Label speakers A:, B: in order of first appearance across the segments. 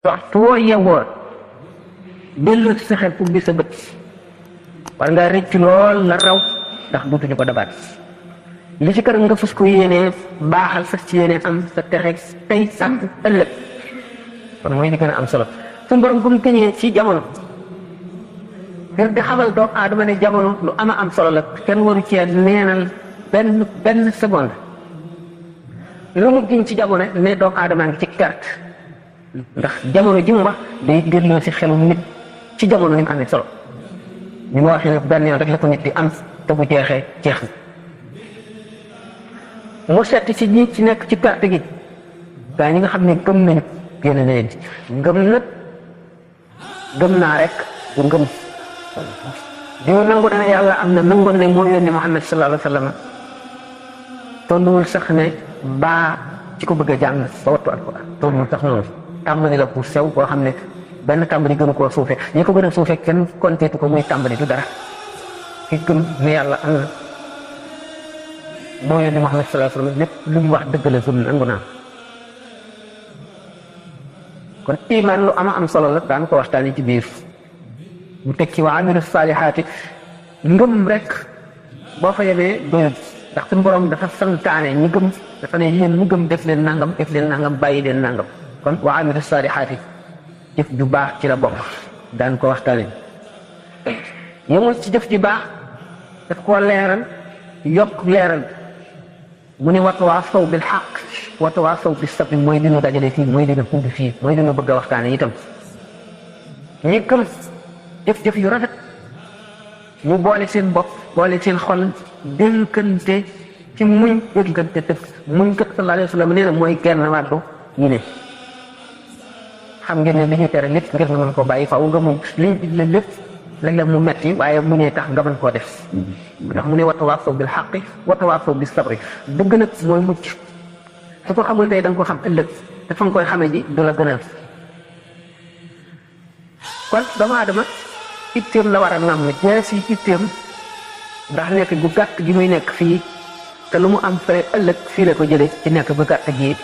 A: waxtu woo yewoo dellu ci sa xel pour bi sa bët war nga rëcc lool la raw ndax duutuñu ko dabaat li ci kanam nga fas ko yéenee baaxal fas ci yéenee am sa texe tey ak ëllëg kon mooy li gën a am solo suñu borom bu mu tëñee ci jamono ngir di xamal doomu aadama ne jamono lu ama am solo la kenn waru cee neenal benn seconde lu mu giñ ci jamono ne doomu aadama ngi ci perte ndax jamono ji mu wax day delloo si xelu nit ci jamono ni mu amee solo ni ma waxee ne benn yoon rek la ko nit di am te bu jeexee jeex na mu setti ci ñi ci nekk ci perte gi gaa ñi nga xam ne gëm nañu génn na leen ci ngëm nag gëm naa rek du ngëm diw nangu na ne yàlla am na nangu ne moo yónni Muhammad sallallahu alayhi wa sallam tolluwul sax ne baa ci ko bëgg a jàng ba wattu alquran tolluwul sax noonu tàmbali la bu sew boo xam ne benn tàmbali gënu koo suufe ñi ko gën a suufe kenn konteetu ko muy tàmbali du dara ki gëm ne yàlla am na moo yónni Muhammad sallallahu alayhi wa sallam lépp lu mu wax dëgg la gëm nangu naa kon iman lu ama am solo la daan ko waxtaani ci biir mu teg ci wa amilu saalihaati ngëm rek boo fa yemee doyul ndax suñu borom dafa santaane ñi gëm dafa ne yéen ñi gëm def leen nangam bàyyi leen nangam kon wa amilu saalihaati jëf ju baax ci la bokk daan ko waxtaane yemul ci jëf ju baax daf koo leeral yokk leeral mu ne watawaasaw bil xaq watawaasaw bis sabr mooy li ñu dajale fii mooy li ñu tudd fii mooy li ñu bëgg a waxtaane itam ñi gëm jëf-jëf yu rafet ñu boole seen bopp boole seen xol dénkante ci muñ dénkante tëf muñ kat sallallahu alayhi wa sallam nee na mooy genn wàllu yi ne xam ngeen ne li ñu tere lépp ngir nga mën ko bàyyi faaw nga muñ liñ digle lépp léeg-léeg mu metti waaye mu ne tax nga mën koo def ndax mu ne watawaasaw bil xaqi watawaasaw bis sabri dëgg nag mooy mucc su ko xamul tey da nga ko xam ëllëg te fa nga koy xamee ji du la gënal kon doomu aadama itteem la war a nam jeex si itteem ndax nekk gu gàtt gi muy nekk fii te lu mu am fere ëllëg fii la ko jële ci nekk bu gàtt gi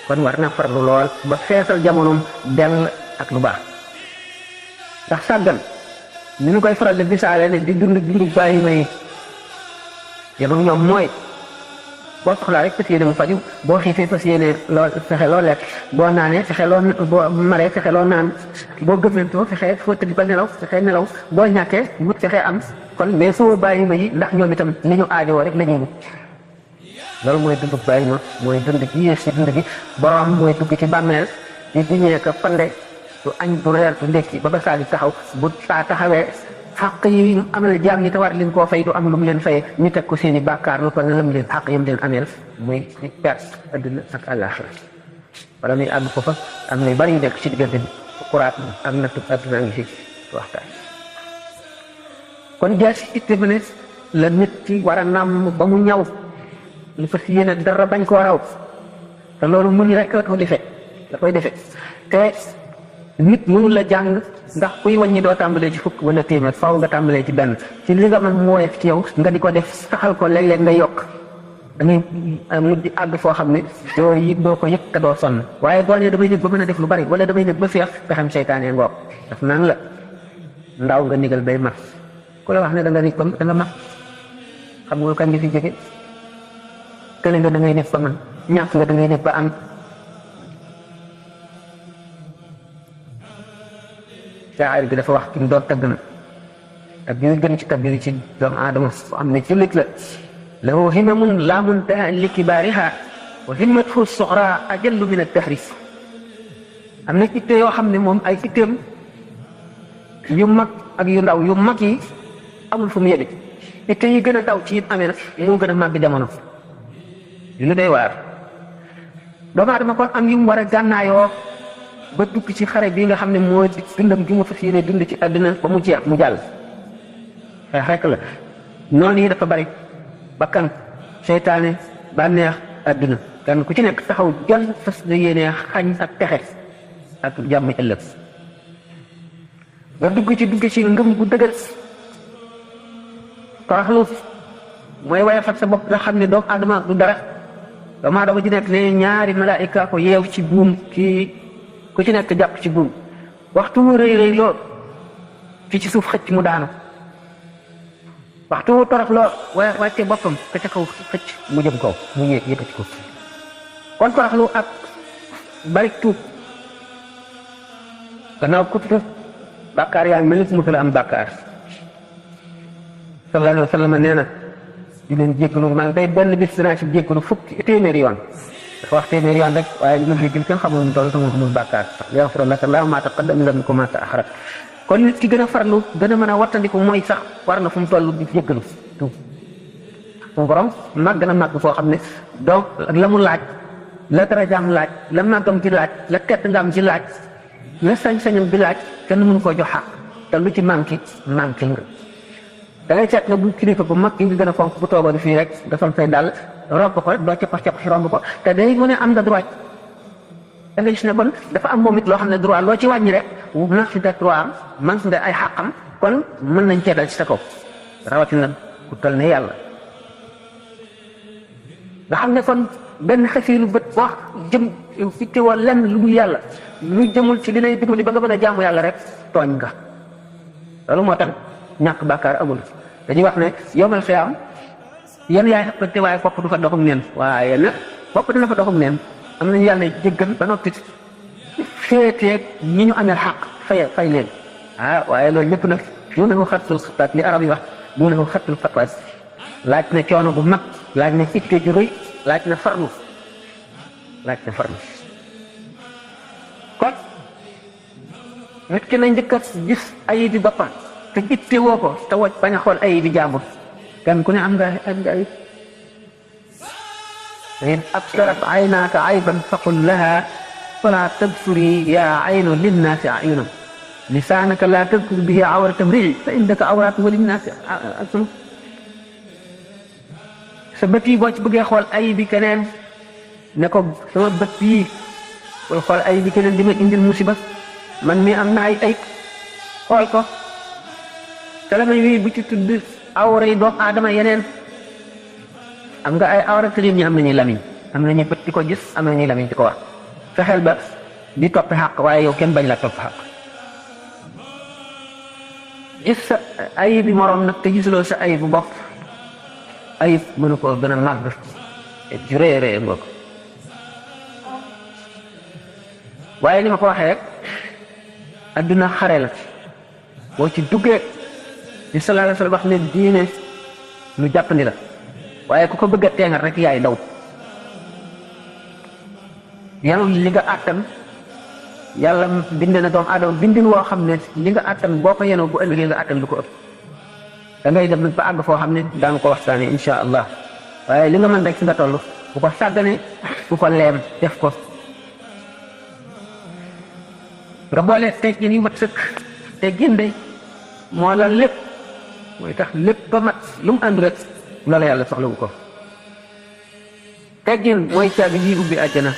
A: kon war na farlu lool ba feesal jamonoom dell ak lu baax ndax sàggan ni ñu koy faral di misaale ne di dund bàyyi may yéen ak ñoom mooy boo soxlaa rek fas yéene mu faju boo xiifee fas yéene loo fexe loo lekk boo naanee fexe loo boo maree fexe loo naan boo gëmmentoo fexe foo tëdd ba nelaw fexe nelaw boo ñàkkee wut fexe am kon mais suma bàyyi ma yi ndax ñoom itam ni ñu aajowoo rek la ñuy wut loolu mooy dund bàyyi ma mooy dund gi yées si dund gi borom mooy dugg ci bàmmeel di diñee ko fande du añ du reer du ndekki ba saa di taxaw bu saa taxawee xaq yi amal jaam ñi te war leen koo fay du am lu mu leen fayee ñu teg ko seen i bàkkaar lu ko ne lam leen xaq yam leen ameel muy di perte adduna ak àllaaxira wala muy àgg ko fa am na yu bari yu nekk ci diggante bi kuraat ak nattu adduna ngi ci waxtaan kon jaasi itte ba ne la nit ci war a nàmm ba mu ñaw lu fas yéene dara bañ koo raw te loolu mun rek la ko defee da koy defee te nit mënu la jàng ndax kuy wàññi doo tàmbalee ci fukk wala téeméer faaw nga tàmbalee ci benn ci li nga mën mu woyof ci yow nga di ko def saxal ko léeg-léeg nga yokk da ngay mujj àgg foo xam ne doo ko yëg te doo sonn waaye boo nee damay nekk ba mën a def lu bari wala damay nekk ba feex pexem seytaane ngoog daf naan la ndaw nga nigal bay mag ku la wax ne da nga nekk ba da nga mag xam nga kañ nga fi jóge kële nga da ngay nekk ba man ñàkk nga da ngay nekk ba am shaa'ir bi dafa wax ki mu doon tagg na ak bi gën ci tagg yi ci doomu aadama am ne jullit la lahu himamun laa muntaha li kibaariha wa himmatuhu suxra ajallu min ad-dahri am na itte yoo xam ne moom ay itteem yu mag ak yu ndaw yu mag yi amul fu mu yële itte yi gën a daw ci it amee nag moo gën a màgg jamono lu day waar doomu aadama kon am yu mu war a gànnaayoo ba dugg ci xare bii nga xam ne mooy dundam gi mu fas yéene dund ci àdduna ba mu jeex mu jàll xeex rek la noonu yi dafa bari bakkan seytaane bànneex àdduna kan ku ci nekk taxaw jon fas yéene xañ ak texe ak jàmm ëllëg nga dugg ci ngëm gu dëgër toroxlu mooy wayafal sa bopp nga xam ne doomu aadama du dara doomu aadama ji nekk ne ñaari malaayika ko yeew ci buum kii ku ci nekk jàpp ci buum waxtu mu rëy rëy lool fi ci suuf xëcc mu daanu waxtu mu torox lool wàcce boppam ka ca kaw xëcc mu jëm kaw mu yéeg yëkkati ko kon toroxlu ak bari tuub gannaaw ku tuub bàkkaar yaa ngi mel ni mu la am bàkkaar sallallahu alayhi wa sallam nee na di leen jéggalu man day benn bis dinaa ci jéggalu fukki téeméeri yoon dafa wax téeméeri yoon rek waaye li ma jéggal kenn xamul mu toll te mu amul bàkkaar yaghfir laka llaahu maa taqaddama min dhanbika wa maa ta'akhkhara kon nit ki gën a farlu gën a mën a wattandiku mooy sax war na fu mu toll di jéggalu tuub suñu borom màgg na màgg foo xam ne donc la mu laaj la darajaam laaj la màggam ci laaj la tedd ngaam ci laaj la sañ-sañam bi laaj kenn mënu koo jox xaq te lu ci manqué nga da ngay seet nga bu kilifa bu mag ki nga gën a fonk bu toogoon fii rek defal say dàll romb ko rek doo cappax si romb ko te day mu ne am na droit da nga gis ne kon dafa am moom it loo xam ne droit loo ci wàññi rek man si da droit am man si da ay xàqam kon mën nañ cee dal ci sa kaw rawatina ku toll ne yàlla nga xam ne kon benn xefiiru bët wax jëm fitte woo lenn lu dul yàlla lu jëmul ci li lay dimbali ba nga mën a jaamu yàlla rek tooñ nga loolu moo tax ñàkk bàkkaar amul dañuy wax ne yowmal xiyaam yan yaay xëppante waaye bopp du fa doxum neen waaye nag bopp dina fa doxum neen am nañu yàlla jéggal ba noppi féeteeg ñi ñu amee xaq fay leen waaye loolu lépp nag ñu ne ko xattul xataat li arab yi wax ñu ne ko xattul xataat laaj na coono bu mag laaj na itte ju rëy laaj na farlu kon nit ki na njëkk a gis ayib bi boppam te itte woo ko te woj bañ a xool ayib bi jàmbur kenn ku ne am nga ayib in absarat aynaaka ayban faqul laha fala tabsuri yaa aynu linnaasi ayunan lisaanaka laa tadkur bihi awrata mrii fa indaka awraatu wa linnaasi alsun sa bët yi boo ci bëggee xool ayib bi keneen ne ko sama bët yi booy xool ayib bi keneen di ma indil musiba man mi am na ay ayib xool ko te la may wii bu ci tudd awra yi doomu aadama yeneen am nga ay awra te ñi am nañuy lamiñ am nañuy bët di ko gis am nañuy lamiñ di ko wax fexeel ba di topp xàq waaye yow kenn bañ la topp xàq gis sa ayib bi moroom nag te gisuloo sa ayib bu bopp ayib mënu koo gën a màgg ju rëy rëy nga ko waaye li ma ko waxee rek adduna xare la boo ci duggee di sallallahu alayhi wa sallam wax ne diine lu jàppandi la waaye ku ko bëgg a teengal rek yaay daw yow li nga àttan yàlla bind na doomu aadama bindin woo xam ne li nga àttan boo ko yenoo bu ëllëgee nga àttan lu ko ëpp da ngay dem nag ba àgg foo xam ne daan ko waxtaane insha allah waaye li nga mën rek si nga toll bu ko sàggane bu ko leem def ko nga boole teggin yu mat sëkk teggin day moo la lépp mooy tax lépp ba mat lu mu ànd rek loola yàlla soxlawu ko teggin mooy caabi ji ubbi àjjana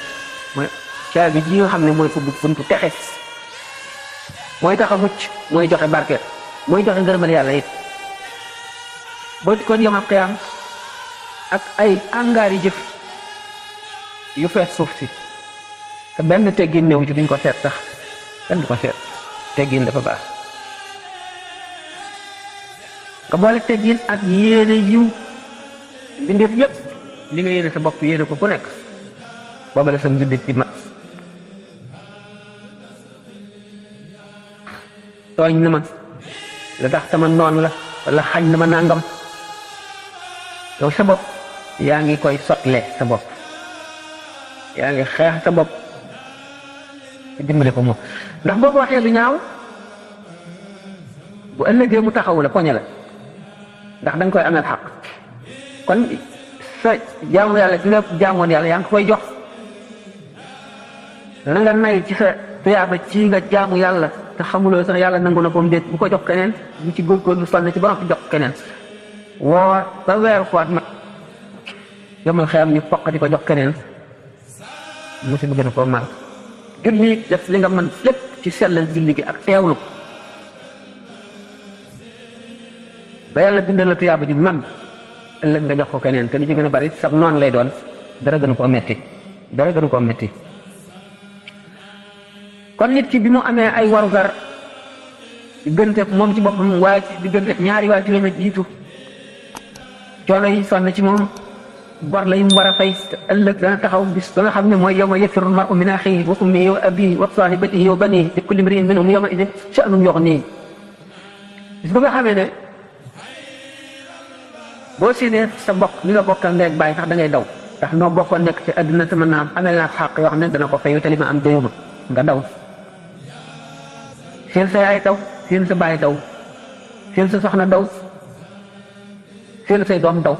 A: mooy caabi ji nga xam ne mooy ubbi buntu texe mooy tax a mucc mooy joxe barke mooy joxe ngërëmal yàlla it boo di kon yomal xiyaam ak ay angaari jëf yu fees suuf si te benn teggin néew ci duñ ko seet sax kenn du ko seet teggin dafa baax nga boole teggin ak yéene yiw bindeef yëpp li nga yéene sa bopp yéene ko ku nekk booba la sa mbindeef ci mat tooñ na ma la tax sama noon la wala xañ na ma nangam yow sa bopp yaa ngi koy sotle sa bopp yaa ngi xeex sa bopp dimbale ko moom ndax boo ko waxee lu ñaaw bu ëllëgee mu taxawu la poñe la ndax da nga koy ameel xaq kon sa jaamu yàlla di nga jaamoon yàlla yaa ngi koy jox la nga nay ci sa tuyaaba ci nga jaamu yàlla te xamuloo sax yàlla nangu na ko mu déet bu ko jox keneen bu ci góorgóorlu sonn ci ba noppi jox keneen woor ba weeru koot mat yomal xeyam ñu poq di ko jox keneen musiba gën a koo mal julli def li nga mën lépp ci sellal julli gi ak teewlu ba yàlla bindal la tuyaaba ji man ëllëg nga jox ko keneen te li ci gën a bari sax noonu lay doon dara gënu koo metti kon nit ki bi mu amee ay warugar diggante moom ci boppam waaye ci diggante ñaari waajuram a jiitu coono yi sonn ci moom bor la yu mu war a fay ëllëg dana taxaw bis ba nga xam ne mooy yawma yafirru al-mar'u min axiihi wa ummihi wa abiihi wa saahibatihi wa baniihi li kulli imri'in minhum yawma idin sha'nun yughniihi bis ba nga xamee ne boo séenee sa mbokk li nga bokkal ndey ak baay sax da ngay daw ndax noo bokkoon nekk ci àdduna sama naam amel naa xàq yoo xam ne dana ko fayu te li ma am déyuma nga daw seen sa yaay daw seen sa baay daw seen sa soxna daw seen say doom daw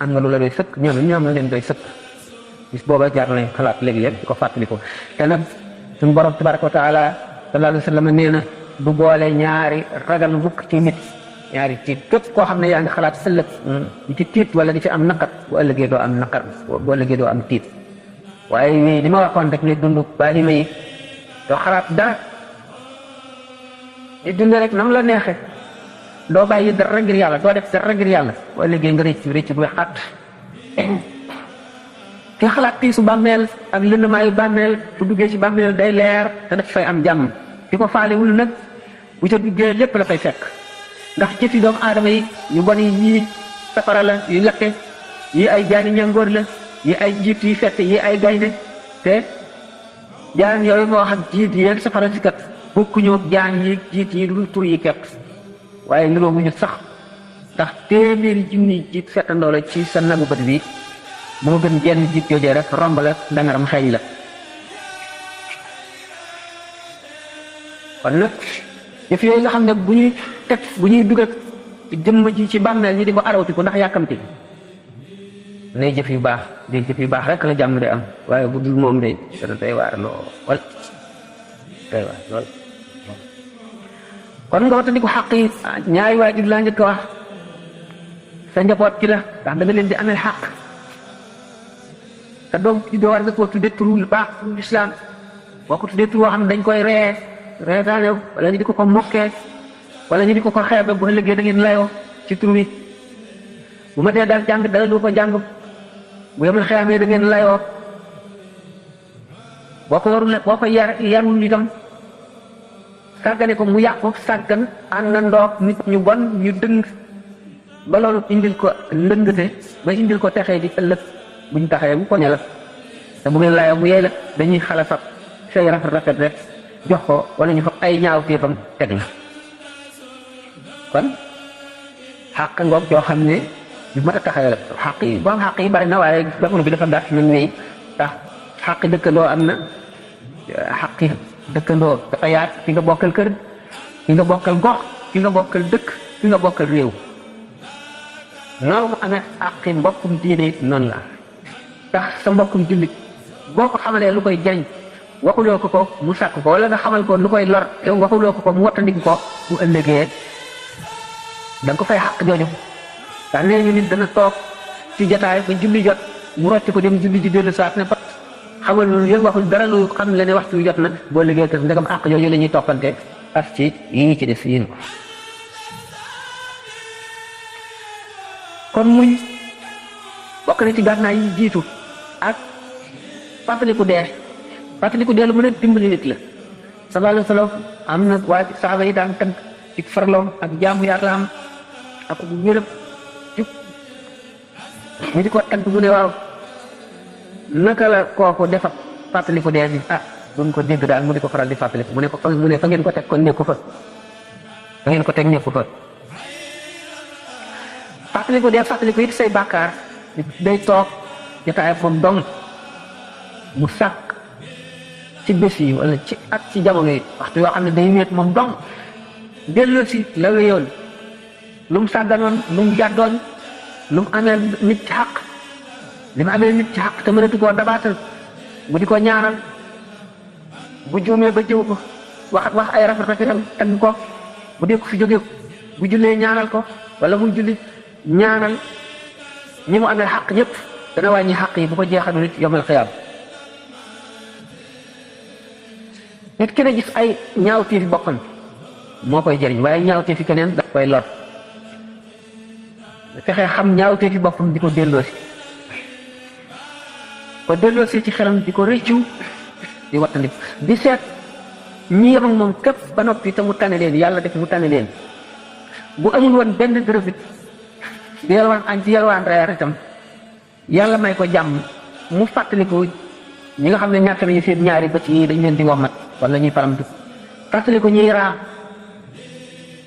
A: am nga lu la doy sëkk ñoom la leen doy sëkk bis booba jaar nañ xalaat léegi-léeg di ko fàttaliku te nag suñu borom tabaraka wa taala sallallahu alayhi wa sallam nee na du boole ñaari ragal mukk ci nit ñaari tiit képp koo xam ne yaa ngi xalaat ëllëg di ci tiit wala di ci am naqar bu ëllëgee doo am naqar bu ëllëgee doo am tiit waaye li ma waxoon rek ne dund bàyyi ma yi doo xalaat dara di dund rek nam la neexe doo bàyyi dara ngir yàlla doo def dara ngir yàlla bu ëllëgee nga rëcc bu xat ki xalaat tiisu bàmmeel ak lëndamaayu bàmmeel bu duggee ci bàmmeel day leer te daf fay am jàmm ki ko faalewul nag bu ca duggee lépp la fay fekk ndax jëfi doomu aadama yi yu bon yi yii safara la yu lakke yi ay jaani ñangoor la yi ay jiit yi fett yi ay gaynde te jaan yooyu moo wax ak jiit yi ak safara si kat bokkuñu ak jaan yi jiit yi lu tur yi kepp waaye niroo mu ñu sax ndax téeméeri junni jiit fettandoo la ci sa nagu bët bi moo gën jenn jiit joojee rek romb la dangaram xeeñ la kon nag jëf yooyu nga xam ne bu ñuy dugal jëmm ji ci bàmmeel ñi di ko arawti ko ndax yàkkamti nay jëf yu baax day jëf yu baax rek la jàmm de am waaye bu dul moom de dana doy waar lool kon nga watandi ko xaq yi ñaari waajur laa njëkk a wax sa njaboot ci la ndax da nga leen di amee xaq sa doom ci doo war nga koo tuddee turu lu baax turu lislaam boo ko tuddee turu woo xam ne dañ koy reetaane wala ñu di ko mokkee wala ñu di ko xeebe bu ëllëgee da ngeen layoo ci tur wi bu ma dee daal jàng dara du ko jàng bu yemal xeamee da ngeen layoo boo ko yarul itam sàggane ko mu yàqu sàggan àndandoog nit ñu bon ñu dëng ba loolu indil ko lëngate ba indil ko texee di ëllëg buñ taxee bu ko ñala te bu ngeen layoo mu yey la dañuy xala fab say rafet rek jox ko wala ñu fab ay ñaaw téefam teg la kon xàq ngoog yoo xam ne yu mat a taxawee la xàq yi boo am xàq yi bari na waaye jamono bi dafa gàtt nañ ne ndax xàq dëkkandoo am na xàq dëkkandoo dafa yaat ki nga bokkal kër ki nga bokkal gox ki nga bokkal dëkk ki nga bokkal réew noonu mu amee xàqi mbokkum diine noonu la ndax sa mbokkum jullit boo ko xamalee lu koy jariñ waxuloo ko mu sàkk ko wala nga xamal ko lu koy lor yow waxuloo ko mu wattandiku ko bu ëllëgee da nga ko fay xàq jooju ndax nee ñu nit dana toog ci jataay ba julli jot mu rocc ko dem julli ji dellu saat ne pat xamal lu yëg waxul dara lu xam le ne waxtu jot na boo liggéey te ndegam xàq jooju la ñuy toppante as ci yii ci def yéen ko kon muñ bokk na ci gànnaay yi jiitu ak fàttaliku dee lu mën a dimbali nit la sallallahu alayhi wa sallam am na waa saaba yi daan tënk ci farloom ak jaamu yàlla am ak wérëb jub ñu di ko tënk mu ne waaw naka la kooku defa fàttaliku dee bi duñ ko dégg daal mu di ko faral di fàttaliku mu ne fa ngeen ko teg kon nekku fa ngeen ko teg nekku fa fàttaliku it say bàkkaar day toog jotaay moom dong mu sàkk ci bés yi wala ci at ci jamono yi waxtu yoo xam ne day wéet moom dong delloo si la wéyoon lu mu sàgganoon lu mu jàddoon lu mu amee nit ci xaq li mu amee nit ci xaq te mënatu koo dabaatal bu di ko ñaanal bu juumee ba jëw ko wax ay rafetam tagg ko bu dee ko fi jóge bu jullee ñaanal ko wala muy julli ñaanal ñi mu amee xaq ñëpp dana wàññi xaq yi bu ko jeexal nit yomal xiyaam nit ki ne gis ay ñaawteefi boppam moo koy jëriñ waaye ñaawteefi keneen daf koy lor fexe xam ñaawteefi boppam di ko delloosi ci xelam di ko rëccu di wattandi di seet ñi yem ak moom képp ba noppi te mu tane leen yàlla def mu tane leen bu amul woon benn dërëm it di yalwaan añ ci yalwaan reer itam yàlla may ko jàmm mu fàttaliku ñi nga xam ne ñàkk nañu seen ñaari bët yi dañ leen di womat wala ñuy paramtu fàttaliku ñuy raam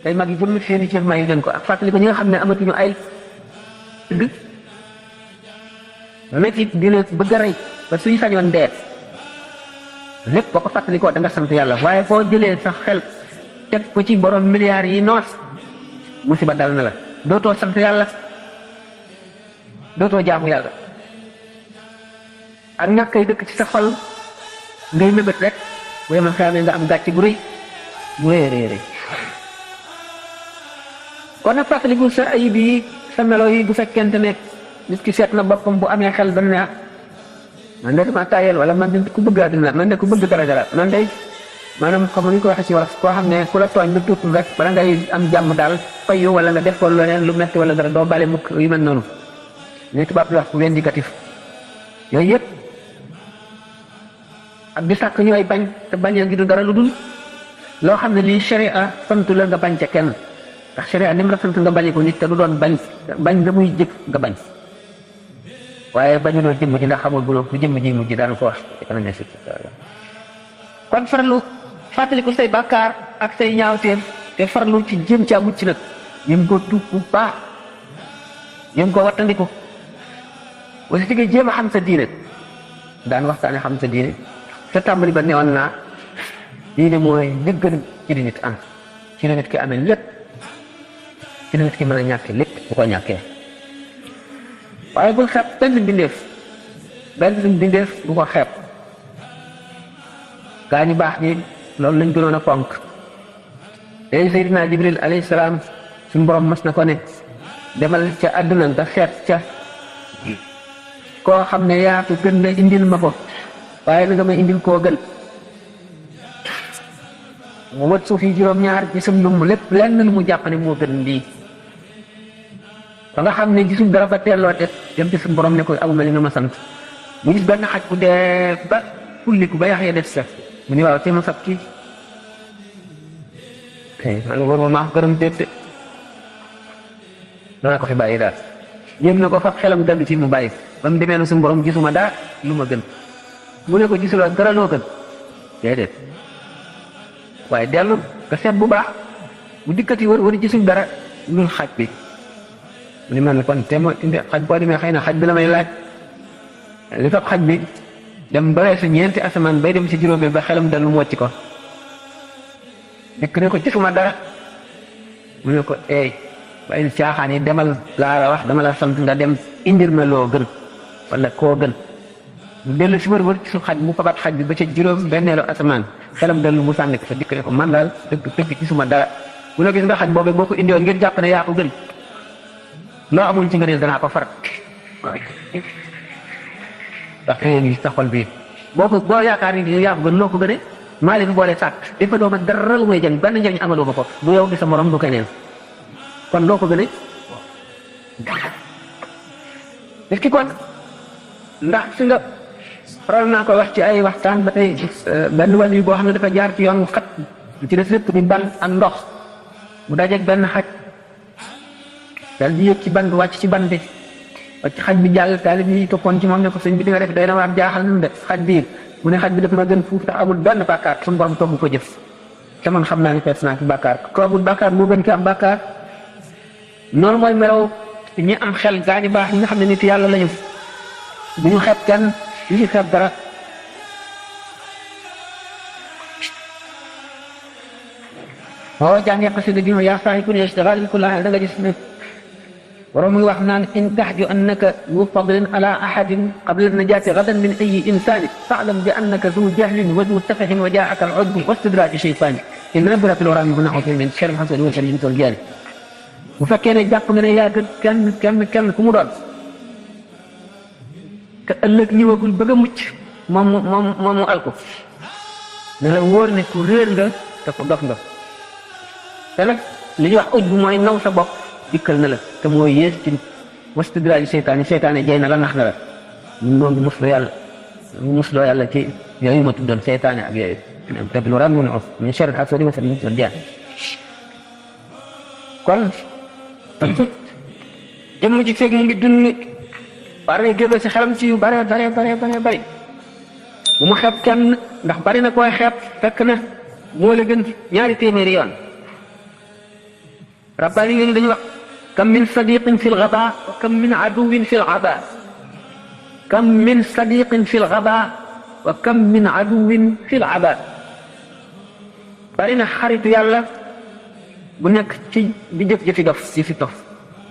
A: tey mag yi jëmm seeni cër mayu leen ko ak fàttaliku ñi nga xam ne amatuñu ay dëgg métti dina bëgg a rey ba suñu sañoon dee lépp boo ko fàttalikoo da nga sant yàlla waaye boo jëlee sa xel teg ko ci borom milliards yi noos musiba dal na la dootoo sant yàlla dootoo jaamu yàlla ak ñàkkay dëkk ci sa xol ngay mébét rek bu yemal xamee nga am gàcce gu rëy bu rëy kon nag fàttaliku sa ayib yi sa melo yi bu fekkente ne nit ki seet na boppam bu amee xel dana ne man de dama tayel wala man de ku bëgg àddina man de ku bëgg dara man de maanaam comme ni ko waxee ci wolof koo xam ne ku la tooñ lu tuuti rek bala ngay am jàmm daal fayu wala nga def ko leneen lu metti wala dara doo bale mukk yu mel noonu ne tubaab di wax ku vindicatif yooyu yëpp ak di sàkk ñooy bañ te bañee ngi du dara lu dul loo xam ne lii sharia santu la nga bañ ca kenn ndax sharia ni mu la sant nga bañee ko nit te du doon bañ nga muy jëkk nga bañ waaye bañu doon jëmm ji ndax xamul bu jëmm ji mujj daan ko wax ci kanam ne si kon farlu fàttaliku say bàkkaar ak say ñaawteef te farlu ci jëm caa mucc nag yëm ko tuub bu baax yëm ko wattandiku wasi tigee jéem a xam sa diine daan waxtaane xam sa diine te tàmbali ba newoon naa diine mooy li gën ci di nit am ci la nit ki amee lépp ci la nit ki mën a ñàkkee lépp bu ko ñàkkee waaye bul xeeb benn mbindeef bu ko xeeb gaa ñu baax ñi loolu lañ gënoon a fonk léegi Seydina Jibril alayhi salaam suñu borom mas na ko ne demal ca àdduna nga seet ca koo xam ne yaa ko gën la indil ma ko waaye na nga may indil koo gën mu wët suuf yi juróom-ñaar gisum lu mu lépp lenn lu mu jàpp ne moo gën lii ba nga xam ne gisul dara ba teelloo te dem ci suñu borom ne ko amuma li nga ma sant mu gis benn xaj bu dee ba fulliku ba yax ya def sa mu ni waaw te ma sab kii man war ma maa gërëm déet dana ko fi bàyyi daal yéem na ko fab xelam dal ci mu bàyyi ba mu demee na suñu borom gisuma daa lu ma gën mu ne ko gisuloo dara loo gën déedéet waaye dellu nga seet bu baax bu dikkati wër gisul dara lul xaj bi mu ni man kon te ma indi xaj boo demee xëy na xaj bi la may laaj li fab xaj bi dem ba weesu ñeenti asamaan bay dem ci juróomi ba xelam dal mu wàcc ko nekk ne ko gisuma dara mu ne ko eey bàyyil caaxaan yi demal laa la wax dama la sant nga dem indir ma loo gën wala koo gën mu dellu si wër ci su xaj mu fabat xaj bi ba ca juróom benneelu asamaan xelam dal mu sànni ko fa dikk ne ko man daal dëgg gisuma dara mu ne gis nga xaj boobu boo ko indiwoon ngeen jàpp ne yaa ko gën loo amul ci nga ne danaa ko farat ndax xëy na sa xol bii boo yaakaar ni yaa ko gën loo ko gënee maa leen boole sàkk dafa dooma dara lu may jëng benn njëriñ amaloo ma ko du yow di sa morom du keneen kon loo ko gënee nit ki kon ndax si nga faral naa ko wax ci ay waxtaan ba tey benn wàll yu boo xam ne dafa jaar ci yoon xat ci des lépp di ban ak ndox mu dajeeg benn xaj dal di yëg ci ban bi wàcc ci ban bi wàcc xaj bi jàll taalib yi toppoon ci moom ne ko sëñ bi di nga def day na waar jaaxal nañu de xaj bi mu ne xaj bi daf ma gën fuuf tax amul benn bàkkaar suñu borom togg ko jëf te man xam naa ni fees naa ci bàkkaar ko amul bàkkaar moo gën ki am bàkkaar noonu mooy melaw ñi am xel gaañu baax ñi nga xam ne nit yàlla lañu bu ñu xeeb kenn du ñu xeeb dara boo jàngee xasida gi ma yaa saaxibu ishtigaal ku laa da nga gis ne ورمي وحنان إن تحج أنك ذو فضل على أحد قبل النجاة غدا من أي إنسان فاعلم بأنك ذو جهل وذو سفه وجاءك العجب واستدراج شيطان إن نبرة الورام بنحو من شر الحسد والشر والجهل وفكينا جاك من يا كم كمراد كألك ني وقول بغا mucc مامو ألكو نلا وور ne ku réer nga te ko dof nga te nag li ñu wax ujb mooy naw sa bopp dikkal na la te mooy yées ci wastidraaj seytaane jay na la nax na la ñun noonu mos la yàlla musloo yàlla ci yooyu ma tuddoon seytaane ak yooyu te lu ran mun of min sharri hasidin wa min sharri jaan kon jëmm ji fekk mu ngi dund war na génn si xelam ci yu bare bari bu mu xeeb kenn ndax bari na koy xeeb fekk na moo la gën ñaari téeméeri yoon rabbaani yooyu dañuy wax kam min sadiqin fi lgaba wa kam min aduwin fi lgaba kam min sadiqin fi lgaba wa kam min aduwin fi lgaba bari na xaritu yàlla bu nekk ci di jëf-jëfi dof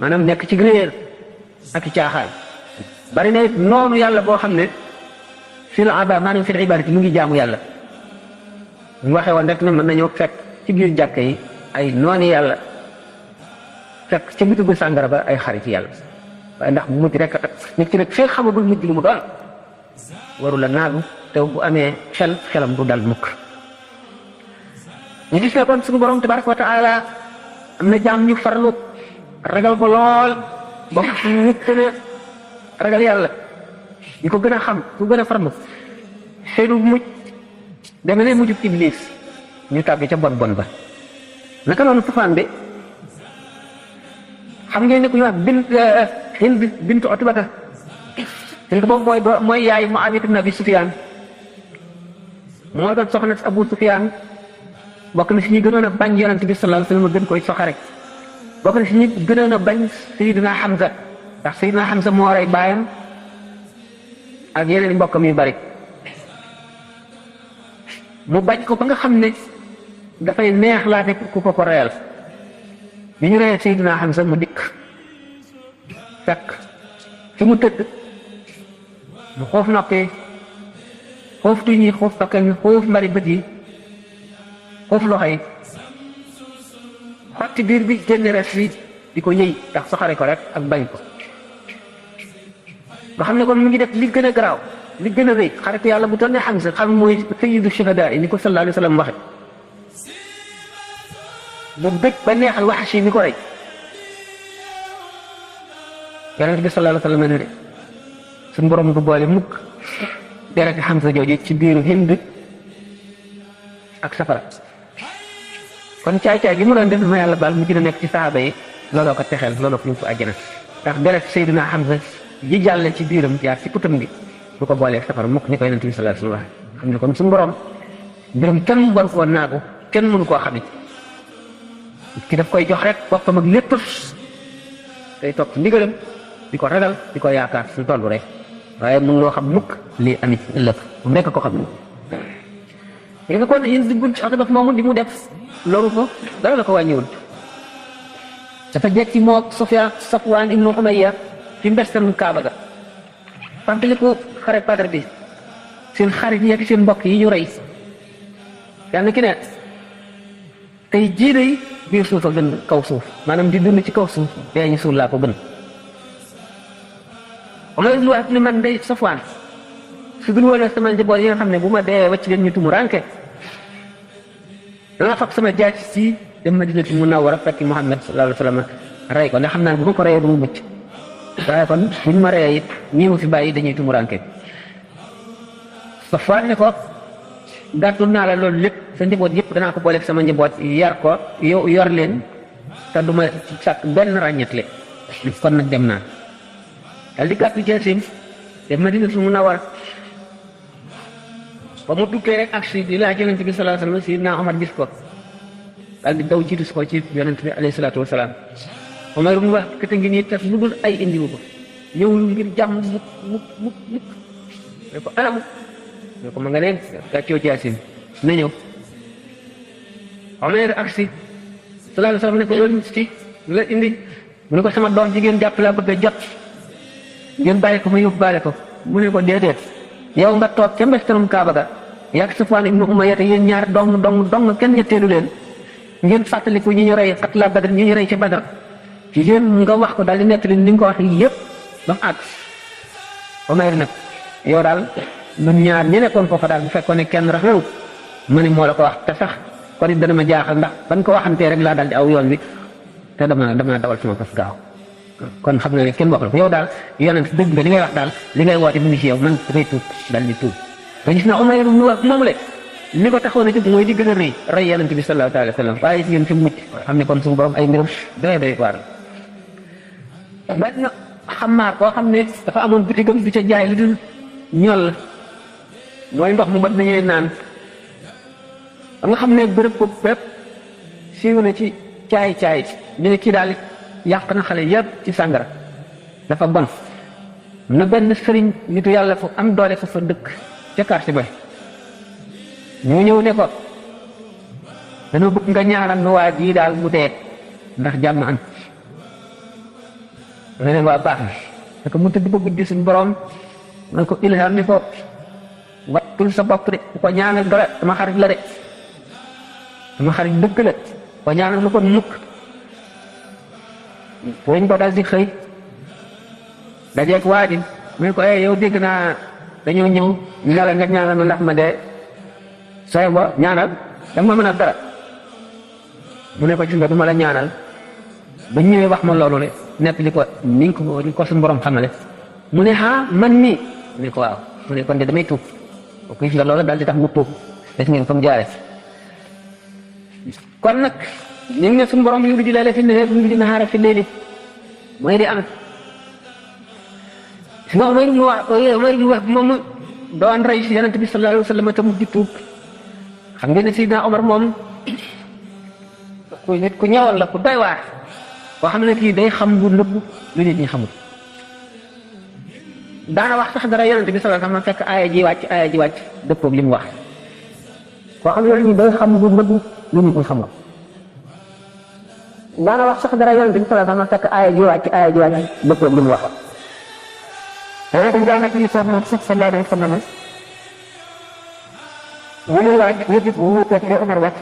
A: maanaam nekk ci réer ak caaxaan bari na it noonu yàlla boo xam ne fil aba maanaam fil ibadati mu ngi jaamu yàlla mu waxee woon rek ne mën nañoo fekk ci biir jàkka yi ay nooni yàlla fekk ca bitigu sàngara ba ay xarit yàlla waaye ndax bu mujj rek nit ki nag fee xamagul mujj lu mu doon waru la naagu te bu amee xelam du dal mukk ñu gis ne kon suñu borom tabaraka wa taala am na jaam ñu farlu ragal ko lool bokk nit ne ragal yàlla ñi ko gën a xam ku gën a farlu seenu mujj deme ne mujjub iblis ñu tàbbi ca bon ba naka noonu sufaan bi xam ngeen ne ku ñu wax Hind bintu Utbata Hind boobu mooy yaay Muawiya ibn Abi Sufyaan moo doon soxna si Abu Sufyaan bokk na si ñi gënoon a bañ yonent bi sallallahu alayhi wa sallam gën koy soxe rek bokk na si ñi gënoon a bañ Sayyidina Hamza ndax Sayyidina Hamza moo rey baayam ak yeneen mbokkam yu bari mu bañ ko ba nga xam ne dafay neex laate ku ko reyal bi ñu reyee Sayyidina Hamza mu dikk fekk fi mu tëdd mu xoof noppi xoof tuñ yi xoof bakkan yi xoof mbari bët yi xoof loxo yi xotti biir bi génn res bi di ko ñëy ndax soxare ko rek ak bañ ko nga xam ne kon mu ngi def li gën a garaaw li gën a rëy xaritu yàlla bu toll ne Hamza xam mooy sayyidu shuhada yi ni ko sallallahu alayhi wa sallam waxe bu bëgg ba neexal Wahshi mi ko rey yonent bi sallallahu alayhi wa sallam ne de suñu borom du boole mukk dereti Hamza jooju ci biiru Hind ak safara kon caay-caay gi mu doon def ma yàlla baal mu gën a nekk ci saaba yi looloo ko texeel looloo ko yóbbu àjjana ndax deret Sayyidina Hamza ji jàlle ci biiram jaar ci putam gi du ko boolee safara mukk ni ko yonent bi sallallahu alayhi wa sallam xam ne kon suñu borom mbiram kenn war koo naagu kenn mënu koo xamit ki daf koy jox rek boppam ak lépp day topp ndigalam di ko ragal di ko yaakaar su tollu rek waaye mun loo xam mukk lii amit ëllëg mu nekk ko xam ne li nga kon yéen diggul ci Utba moomu di mu def loolu ko dara la ko wàññiwul dafa jekki moo Safwaan ibnu Umayya fi mbestam Kaaba ga fàttali ko xare Badar bi seen xarit yi ak seen mbokk yi ñu rey yàlla ki ne tey jii day biir suuf a gën kaw suuf maanaam di dund ci kaw suuf dee ñu suul laa ko gën Umar ibn Wahb ni man day Safwaan su dul woon sama njaboot yi nga xam ne bu ma dee wacc leen ñu tumu ranke dana fab sama jaaj si dem Madinatu Munawwara fekk Muhammad sallallahu alayhi wa sallam rey ko ndax xam naa ne bu ma ko reyee du mu mucc waaye kon buñ ma reyee it ñii mu fi bàyyi dañuy tumu ranke Safwaan ne ko gàttul naa la loolu lépp sa njaboot yëpp danaa ko booleeg sama njaboot yar ko yow yor leen te du ma sàkk benn ràññetle kon nag dem naa dal di gàttu jaasim dem Madinatu Munawwara ba mu duggee rek ak si di laaj yonent bi sallallahu alayhi wa sallam Sayyidina Omar gis ko dal di daw jiitu si ko ci yonent bi alayhi salaatu wa salaam Omar mu wax kete ngi nii tas lu dul ay indiwu ko ñëwul ngir jàmm mukk ne ko anam ne ko ma nga neen gàccoo jaasim na ñëw Omar ak si sallallahu alayhi wa sallam ne ko loolu ci la indi mu ne ko sama doom jigéen jàpp laa bëgg a jot ngeen bàyyi ko ma yóbbaale ko mu ne ko déedéet yow nga toog ca mbestalum Kaaba ga yàgg Safwaan ibnu Umayya yéen ñaar dong kenn ñetteelu leen ngeen fàttaliku ñi ñu rey xatla Badr ñi ñu rey ca Badr yéen nga wax ko daal di nettali ni nga ko wax yëpp ba mu àgg Umayr nag yow daal ñun ñaar ñi nekkoon foofa daal bu fekkoon ne kenn rafetlu ma ne moo la ko wax te sax kon it dana ma jaaxal ndax ban ko waxantee rek laa daal di aw yoon wi te dama dawal sama fas gaaw kon xam na ne kenn bokkul yow daal yonent dëgg nga li ngay wax daal li ngay woote mu ngi ci yow man damay tuub daal di tuub te gis na Umar ibn Wahb moom le li ko taxoon a jóg mooy di gën a rëy rey yonent bi sallallahu alayhi wa sallam waaye si yéen fi mu mucc xam ne kon suñu borom ay mbiram doy waar benn xamaar koo xam ne dafa amoon bitigam di ca jaay lu dul ñol mooy ndox mu mat nañuy naan ba nga xam ne bërëb ko bépp siiw na ci caay ñu ne kii daal yàq na xale yëpp ci sàngara dafa bon na benn sëriñ nitu yàlla fu am doole fa dëkk ca quartier ba ñu ñëw ne ko dañoo bëgg nga ñaaral nu waa jii daal mu dee ndax jàmm am ne leen waa baax na parce que mu tëdd ba guddi suñu borom man ko ilham ni ko wattul sa bopp de bu ko ñaanal dara sama xarit la de sama xarit dëkk la ko ñaanal lu ko mukk dañ ko dal di xëy dajeeg waa ji mu ne ko yow dégg naa dañoo ñëw ñu ne la nga ñaanal ma ndax ma dee sooy bo ñaanal danga ma mën a dara mu ne ko gis nga du ma la ñaanal ba ñëwee wax ma loolu le nepp li ko ni ko suñu borom xamale mu ne man mii mu ne ko waaw mu ne kon de damay tuub ko gis nga loolu daal di tax mu tuub des ngeen fa mu jaare kon nag ñu ngi ne suñu borom yu di leele fi ne yu di naxaara fi léegi mooy di am si nga Umar ibn Wahb moom doon rey si yonent bi sallallahu alayhi wa sallam te mu di tuub xam ngeen ne Sidna Omar moom ku ñëwoon la ku doy waar boo xam ne kii day xam bu nëbb lu nit ñi xamul daana wax sax dara yonent bi sallallahu alayhi wa sallam fekk aaya ji wàcc dëppoog li mu wax koo xam ne day xam bu nëbb lu nit ñi xamul daana wax sax dara yonent bi sallallahu alayhi wa sallam fekk aaya ji wàcc dëppoog li mu wax daanaka ñu soxla sallallahu alayhi wa sallam ñu ne laaj yëpp bu wuuteeg li Omar wax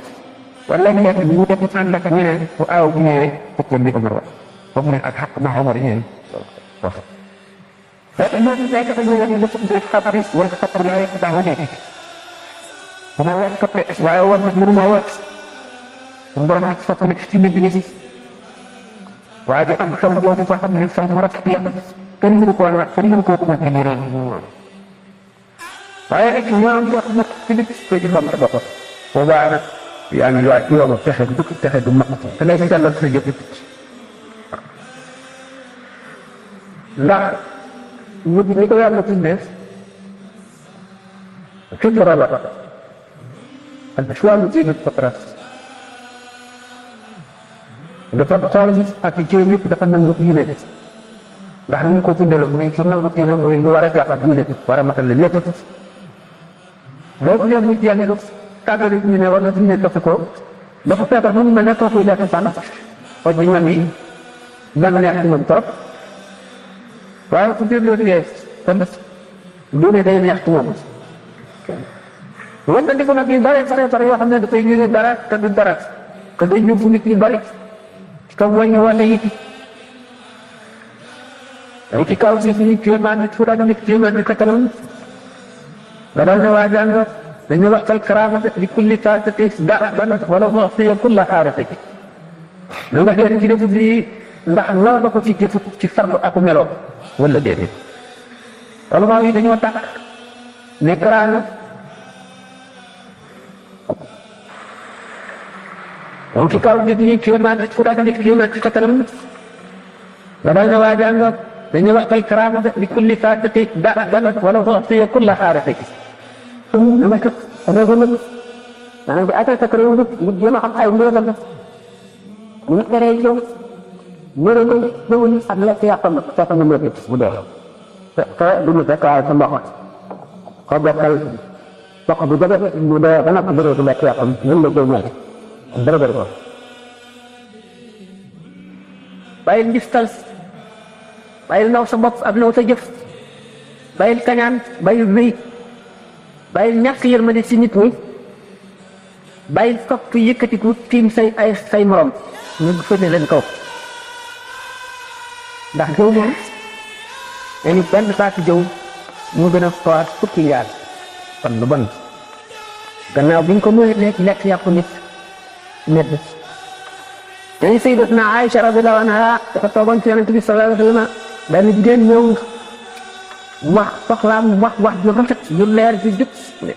A: wala ñu nekk bu wuuteeg ànd ak ñu ne bu aaw bu ñëwee fukkoon li Omar wax foofu ne ak xaq na Omar yéen wax fekk na ñu nekk ñu ne lu ci xabar wala xabar la rek daa wone bu ma wax toppee waaye war na mënu ma wax bu borom ak fa tamit ci nit ñi waaye di am xam boobu fa xam ne fa mu rafet yàlla kenn mënu ko wax kenn mënu ko ko wax ni waaye rek ñoom wax na ci nit ko ci xam bopp boobaa nag yaa ngi waaj yow texe du mag te lay sellal sa jëf ndax wut ni ko yàlla tuddee fitra la al islam diinu fitra dafa xool ak jëw yëpp dafa nangu diine ndax ñu ko tuddee la muy su nangu diine mooy lu war a jàpp ak diine war a matal lépp loolu yëpp nit yàlla tàggali ñu ne war na diine topp ko dafa feebar mu mel ne kooku lekk sànn xooj bi man yi dana neex ci moom trop waaye ku déglu liggéey kon diine day neex ci moom wante di ko nag yu bare yoo xam ne dafay ñu dara te du dara te day yóbbu nit yu bari te wàññi wàlle yi ay ci kaw si suñu kéemaan nit fu daal nit kéemaan nit katanam nga daal ne waa jàng dañu waxtal karaamate li kulli taatati da'ban wala mu'tiya kulla xaarati lu nga xeet ci def lii ndax loo ba ko ci jëf ci farlu ak melo wala déedéet wala maa yi dañoo tàkk ne karaama moom ci kaw nit ñi kéemaan nit fu daal nit kéemaan ci katanam nga daal ne waa jàng dañu waxtal karaamate li kulli taatati da'ban wala mu'tiya kulla xaarati dama ko réew maanaam bi atal sa kër yow mu jéem a xam ay mbir la mu nekk rek yow mbir mi ñëwul ak lekk yàqam fekk nga mbir bu dee te du mu fekk waaye sa mbokk ko bokkal mbokk bu jabe mu dee ba nag mbir du lekk yàqam ñun la koy mel dara dara ko bàyyil ngistal bàyyil naw sa bopp ak naw sa jëf bàyyil kañaan bàyyil wéy bàyyil ñàkk yërmande ci nit ñi bàyyil topp yëkkatiku tiim say morom ñu fëne leen kaw ndax jëw moom dañu benn baatu jëw mu gën a foor fukki njaar kon lu bon gannaaw bi ñu ko mënee lekk yàpp nit dañu sayyidatuna Aïcha radiyallahu anha dafa toogoon ci Yonent bi sallallahu alayhi wa sallam benn jigéen ñëw wax soxlaam wax ju rafet ju leer ju jub ne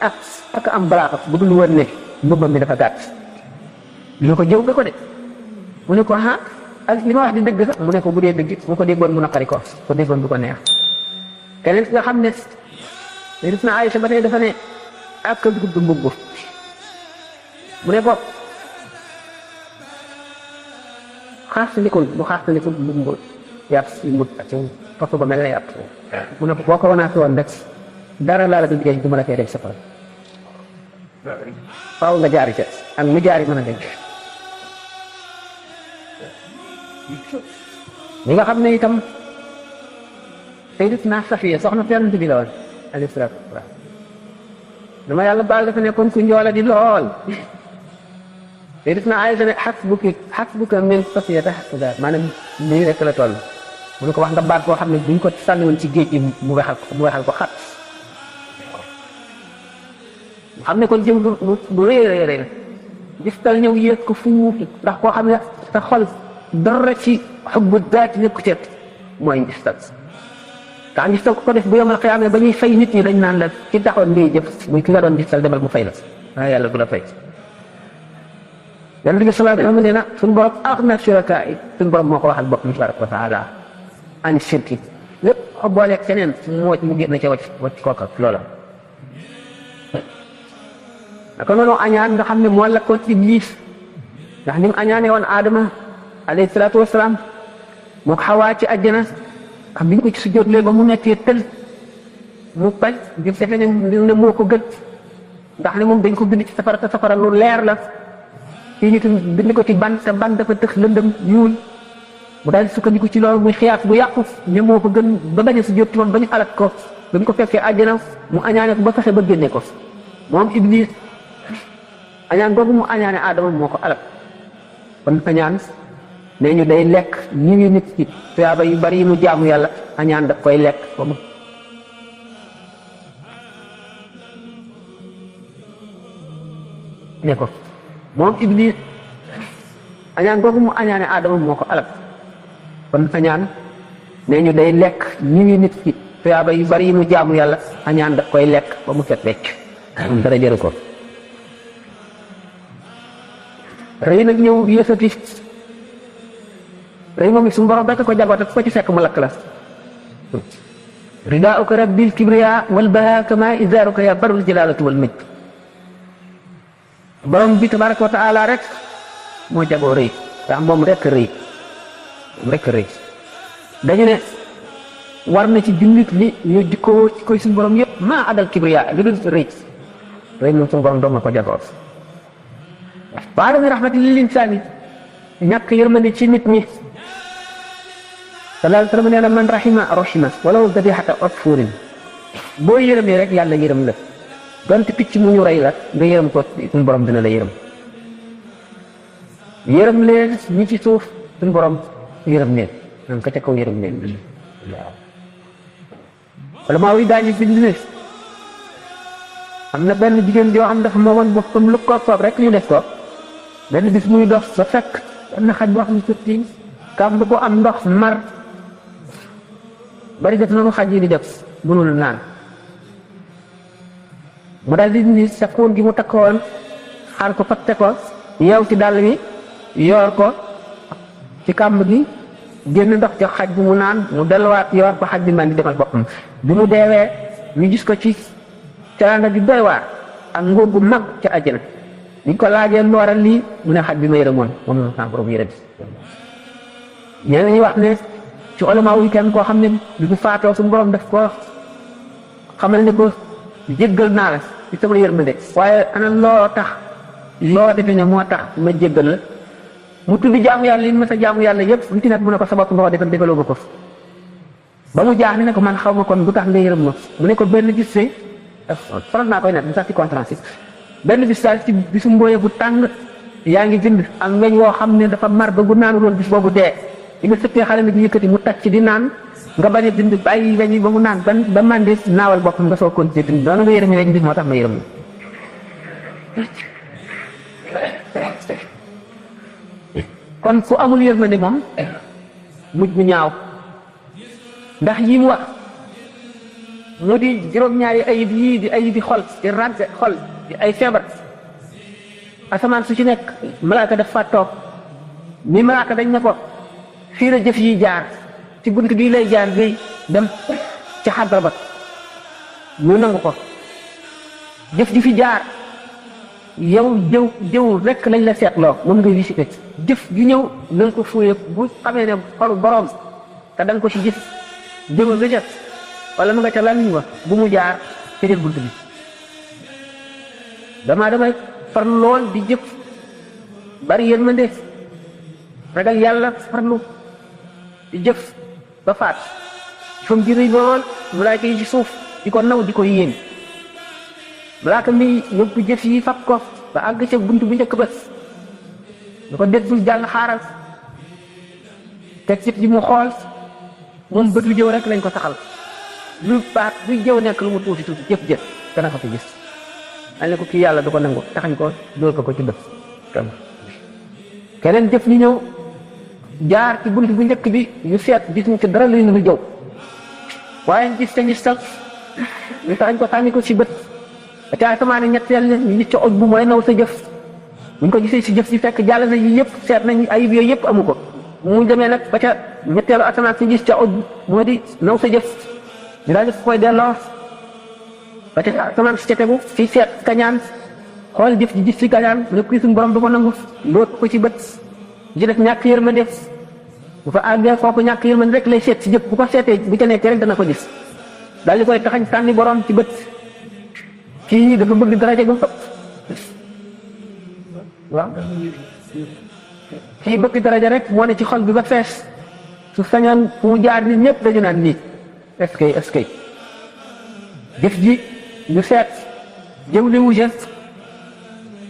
A: ak am balaaxa bu dul woon ne mbubbam mi dafa gàtt ñu ko jëw nga ko de mu ne ko ak li ma wax di dëgg sax mu ne ko bu dee dëgg bu ko déggoon mu naqari ko déggoon du ko neex keneen nga xam ne sayyidatuna Aïcha ba tey dafa ne ak gudd mbubb mu ne ko xaastalikul bu xaastalikul mbubb yàpp si mbut ak foofu ba mel ne yàpp mu ne ko boo ko wanaat woon rek dara laa la du liggéey du ma la fee def sa fan faaw nga jaari ca ak mu jaari mën a dégg li nga xam ne itam sayyidatuna Safiya soxna Yonent bi la woon alayhi salaatu wa salaam dama yàlla baal dafa nekkoon ku njoola di lool sayyidatuna Aïcha ne hasbuka min Safiyata hakaza maanaam nii rek la toll mu ne ko wax nga baat boo xam ne buñ ko sànniwoon ci géej gi mu wexal ko xat mu xam ne kon jëm lu rëy la gis tal ñëw yéeg ko fuuf ndax koo xam ne sa xol dara ci xubbu daat nekku ci mooy ngistal tax ngistal ko def bu yomal xiyaama ba ñuy fay nit ñi dañ naan la ci taxoon ngay jëf muy ki nga doon ngistal demal mu fay la waaye yàlla du la fay Yonent bi sallallahu alayhi wa sallam nee na suñu borom axna shuraka yi suñu borom moo ko waxal bopp tabaraka wa taala an shirki lépp xo booleeg keneen moo mu génn ca wacc kooka loola naka noonu añaan nga xam ne moo lakkoon Iblis ndax ni mu añaane woon Adama alayhi salaatu wasalaam moo ko Xawaa ci àjjana xam biñ ko ci sujjóotlee ba mu nekkee tël mu bañ di defe ne moo ko gën ndax ne moom dañ ko bind ci safara te safara lu leer la fii ñu tam bind ko ci ban te ban dafa tëx lëndëm ñuul mu daal di sukkandiku ci loolu muy xiyaas bu yàqu ne moo ko gën ba bañ a sujjóot moom ba ñu alak ko ba mu ko fekkee àjjana mu añaane ko ba fexe ba génne ko moom Iblis añaan googu mu añaane Adama moo ko alak kon añaan nee ñu day lekk ñi ngi nit ci tuyaaba yu bari yi mu jaamu yàlla añaan daf koy lekk ba mu ne ko moom Iblis añaan googu mu añaane Adama moo ko alak kon añaan nee ñu day lekk ñi ngi nit ci tuyaaba yu bari yi mu jaamu yàlla añaan daf koy lekk ba mu set wecc dara jëru ko rëy nag ñëw yësati rëy moom it suñu borom rekk ko jagoo te ko ci fekk mu lakk la ridaauka rabbil kibriya wal baha kama izaaruka ya barul jalaalatu wal majd borom bi tabaraka wa taala rek moo jagoo rëy ndax moom rek rëy dañu ne war na ci jullit li ñu jikkoo ci koy suñu borom yëpp maa adal kibriya lu dul rëy moom suñu borom doom na ko jagoo wa adami rahmati lil insaani ñàkk yërmande ci nit ñi sallallahu alayhi wa sallam nee na man rahima walaw dabihata usfurin boo yërëmee rek yàlla yërëm la donte picc mu ñu rey la nga yërëm ko suñu borom dina la yërëm leen ñi ci suuf suñu borom yërëm leen man ka ca kaw yërëm leen waaw wala maa wi daañu bind ne am na benn jigéen joo xam dafa moomoon boppam lu ko soob rek ñu def ko benn bis muy dox ba fekk am na xaj boo xam ne surtout kam bu ko am ndox mar bari def na mu xaj yi di def mënul naan mu daal di ni sa xuun gi mu takkoon xaar ko fatte ko yeew ci dàll bi yoor ko ci kàmb gi génn ndox ca xaj bi mu naan mu delluwaat yoor ko xaj bi man di demal boppam bi mu deewee ñu gis ko ci teraanga ju doy waar ak nguur gu mag ca àjjana niñ ko laajee lu waral lii mu ne xaj bi ma yërëmoon moom la sama borom yërëm ñeneen ñi wax ne ci ulama yi kenn koo xam ne bi mu faatoo suñu borom daf ko xamal ne ko jéggal naa la ci sama yërmande waaye ana loo defee ne moo tax ma jéggal la mu tuddi jaamu yàlla yi ma sa jaamu yàlla yëpp lu ci nekk mu ne ko sa bopp nga ko defaloo ma ko ba mu jaax ne ko man xaw ma kon du tax nga yërëm ma mu ne ko benn bis see faral naa koy net bi sax ci conférence benn bis daal ci bisu mbooye bu tàng yaa ngi bind am weñ woo xam ne dafa mar ba gu naanu loolu bis boobu dee li nga sëppee xale bi yëkkati mu tàcc di naan nga bañ a bind bàyyi weñ yi ba mu naan ba màndi naawal boppam nga soo continuer bind doona nga yërëm weñ bi moo tax ma yërëm kon ku amul yërmande moom mujj bu ñaaw ndax yi mu wax mu di juróom-ñaari ayib yii di ayibi xol di ràgg xol di ay feebar asamaan su ci nekk malaaka daf fa toog mi malaaka dañ ne ko fii la jëf yi jaar ci bunt bii lay jaar bi dem ci xadra ba ñu nangu ko jëf ji fi jaar yow jëw rek lañ la seetloo moom ngay visité jëf ju ñëw na nga ko fuye bu xamee ne xolu borom te da nga ko ci gis jëma nga jëf wala mu nga ca lamiñ wa bu mu jaar ci biir bunt bi damay farlu lool di jëf bari yërmande ragal yàlla farlu di jëf ba faat fam ji rëy lool malaaka yi ci suuf di ko naw di ko yéen malaaka mi yóbbu jëf yi fab ko ba àgg ca bunt bu njëkk ba da ko dégg jàll xaaral teg jëf ji mu xool moom bët lu jëw rek lañ ko taxal lu baat luy jëw nekk lu mu tuuti jëf dana ko fi gis dañ ne ko kii yàlla du ko nangu taxañ ko dóor ko ci bët keneen jëf ñu ñëw jaar ci bunt bu njëkk bi ñu seet gis ñu ci dara luy lu jëw waaye gis te gis tal ñu taxañ ko sànni ko ci bët ba ca asamaan ñetteel ñu gis ca oj bu mooy naw sa jëf buñ ko gisee si jëf si fekk jàll na yi yëpp seet nañ ayib yooyu yëpp amu ko mu demee nag ba ca ñetteelu asamaan si gis ca oj moo di naw sa jëf ñu daal di koy delloo ba ca asamaan si ca tegu fi seet kañaan xool jëf ji gis si kañaan lépp kii suñu borom du ko nangu loot ko ci bët ji def ñàkk yërmande bu fa àggee kooku ñàkk yërmande rek lay seet si jëf bu ko seetee bu ca nekkee rek dana ko gis daal di koy taxañ sànni borom ci bët kii dafa bëgg daraja ba waaw kii bëgg daraja rek moo ne ci xol bi ba fees su sañoon fu mu jaar nit ñëpp dañu naan nii est-ce que jëf ji ñu seet jëw newu ca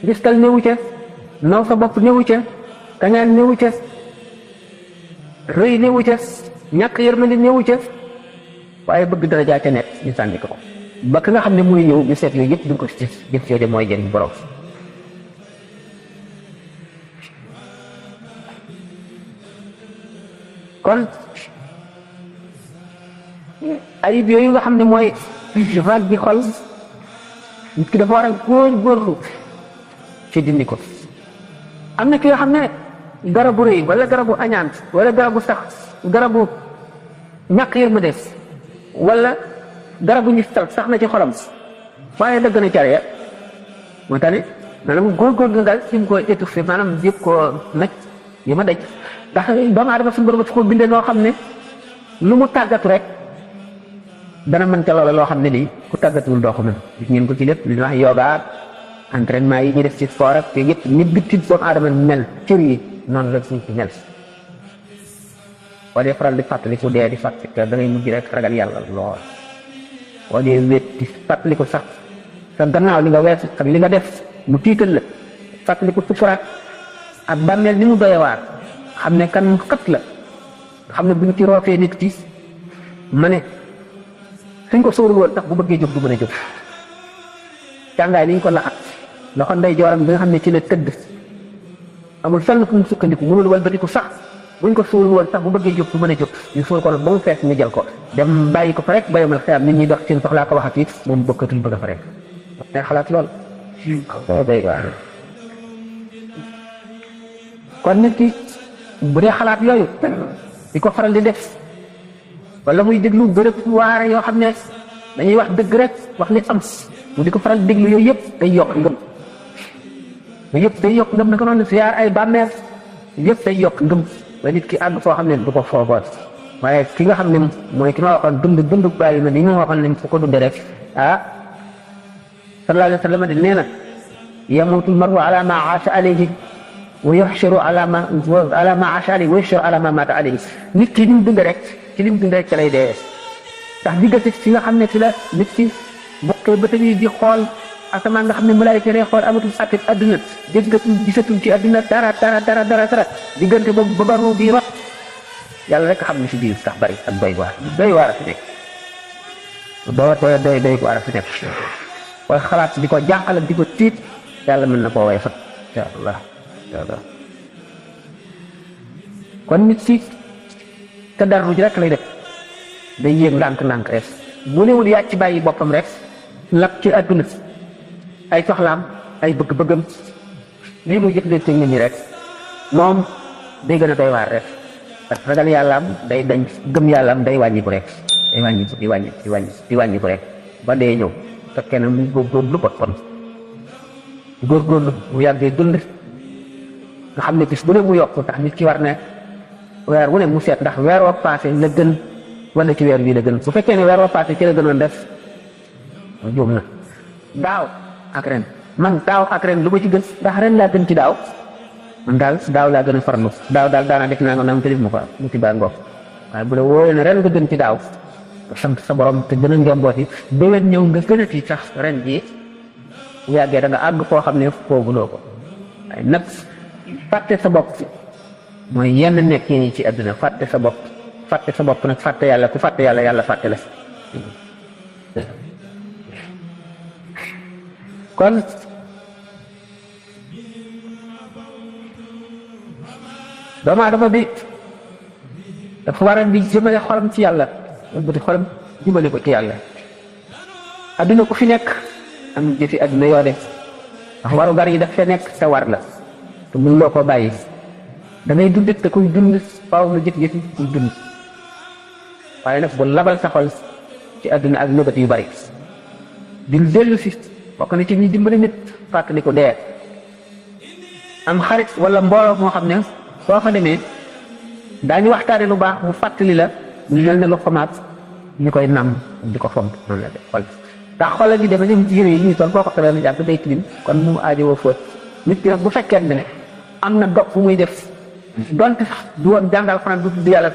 A: gistal newu ca naw sa bopp newu ca kañaan newu ca rëy newu ca ñàkk yërmande newu ca waaye bëgg daraja ca nekk ñu sànni ko ba ka nga xam ne muy ñëw ñu seet yooyu yëpp duñ ko ci jëf yooyu de mooy jëriñ borom kon ayib yooyu nga xam ne mooy vague bi xol nit ki dafa war a góorgóorlu ci dindi ko am na ki nga xam ne garabu rëy wala garabu añaan wala garabu sax garabu ñàkk yërmande wala garabu ñu sax na ci xolam waaye dëgg na care moo tax ne maanaam góorgóorlu nga daal ci ko étouffé maanaam yëpp koo naj yi ma daj ndax doomu aadama suñu borom dafa ko bindee noo xam ne lu mu tàggatu rek dana mën ca loola loo xam ne nii ku tàggatuwul doo ko mën gis ngeen ko ci lépp li ñuy wax yoga entraînement yi ñu def ci sport ak te yëpp nit bitti doomu aadama mel cër yi noonu la suñ ci mel boo dee faral di fàttaliku dee di fàttaliku da ngay mujj rek ragal yàlla lool boo dee wét di fàttaliku sax sa gannaaw li nga wees ak li nga def mu tiital la fàttaliku sukuraat ak bàmmeel ni mu doy waar xam ne kan xët la xam ne bu ñu ci roofee nit ki ma ne suñ ko sóorul woon tax bu bëggee jóg du mën a jóg càngaay li ñu ko laxat loxo ndey jooram bi nga xam ne ci la tëdd amul fenn fu mu sukkandiku mënul walbatiku sax buñ ko sóorul woon sax bu bëggee jóg du mën a jóg ñu sóor ko nag ba mu fees ñu jël ko dem bàyyi ko fa rek bayomal xeyam nit ñi dox seen soxlaa ko waxat yi moom bokkatul bëgg a fa rek ne xalaat lool day waar kon nit ki bu dee xalaat yooyu di ko faral di def wala muy déglu bërëb waare yoo xam ne dañuy wax dëgg rek wax li am mu di ko faral di déglu yooyu yëpp day yokk ngëm yooyu yëpp day yokk ngëm naka noonu siyaar ay bàmmeel yëpp day yokk ngëm ba nit ki àgg foo xam ne du ko foogoon waaye ki nga xam ne mooy ki ma waxoon dund bàyyi ma ni ma waxoon nañ fu ko dundee rek sallallahu alayhi wa sallam de nee na yamutul maru ala ma aasha alayhi wa yuhsharu ala ma aasha alayhi wa yuhsharu ala ma mata alayhi nit ki li mu dund rek ci li mu dund rek ca lay dee ndax diggante fi nga xam ne fi la nit ki bokkee ba tamit di xool asamaan nga xam ne malaayika lay xool amatul sàkk adduna déggatul gisatul ci adduna dara diggante boobu ba baru di rot yàlla rek xam ne si biir sax bari ak doy waar a fi nekk doy waar a fi nekk waaye xalaat di ko jànqal di ko tiit yàlla mën na koo way fat incha allah kon nit si te darru ji rek lay def day yéeg ndànk-ndànk rek bu newul yàcc bàyyi boppam rek lap ci àdduna ay soxlaam ay bëgg-bëggam lii muy jëflante nit ñi rek moom day gën a doy waar rek parce que ragal yàllaam day dañ gëm yàllaam day wàññi ko rek day wàññi ko rek ba dee ñëw te kenn mu góorgóorlu bot kon góorgóorlu bu yàggee dund nga xam ne bis bu ne mu yokk tax nit ki war ne weer wu ne mu seet ndax weer wa passé la gën wala ci weer bii la gën bu fekkee ne weer wa passé ci la gënoon def juum na daaw ak ren man daaw ak ren lu ma ci gën ndax ren laa gën ci daaw man daal daaw laa gën a farlu daaw daal daanaa def naa nga nam te def ma ko mu ci baa ngoog waaye bu la wóoree ne ren nga gën ci daaw sant sa borom te gën a njombooti déwén ñëw nga gën a ci sax ren jii bu yàggee da nga àgg koo xam ne fooguloo ko waaye nag fàtte sa bopp mooy yenn nekk yi ci àdduna fàtte sa bopp nag fàtte yàlla ku fàtte yàlla yàlla fàtte la kon doomu aadama bi dafa war a di jëmale xolam ci yàlla bëti xolam jëmale ko ci yàlla adduna ku fi nekk am jëfi adduna yoo def ndax waru gar yi daf fee nekk te war la te mun loo ko bàyyi da ngay dund te kuy dund faaw nga jëf-jëfi kuy dund waaye nag bu labal sa xol ci adduna ak nëbët yu bari di dellu si bokk na ci ñuy dimbali nit fàttali ko dee am xarit wala mbooloo moo xam ne soo fa demee daañu waxtaane lu baax mu fàttali la ñu mel ne lu xomaat ñu koy nam di ko fomp noonu la def xol ndax xoolal gi demee ni yére yi ñuy sol boo ko xamee yàgg day tilim kon mu aajowoo fóot nit ki nag bu fekkee ne am na dog bu muy def donte sax du woon jàngal xanaa du tudd yàlla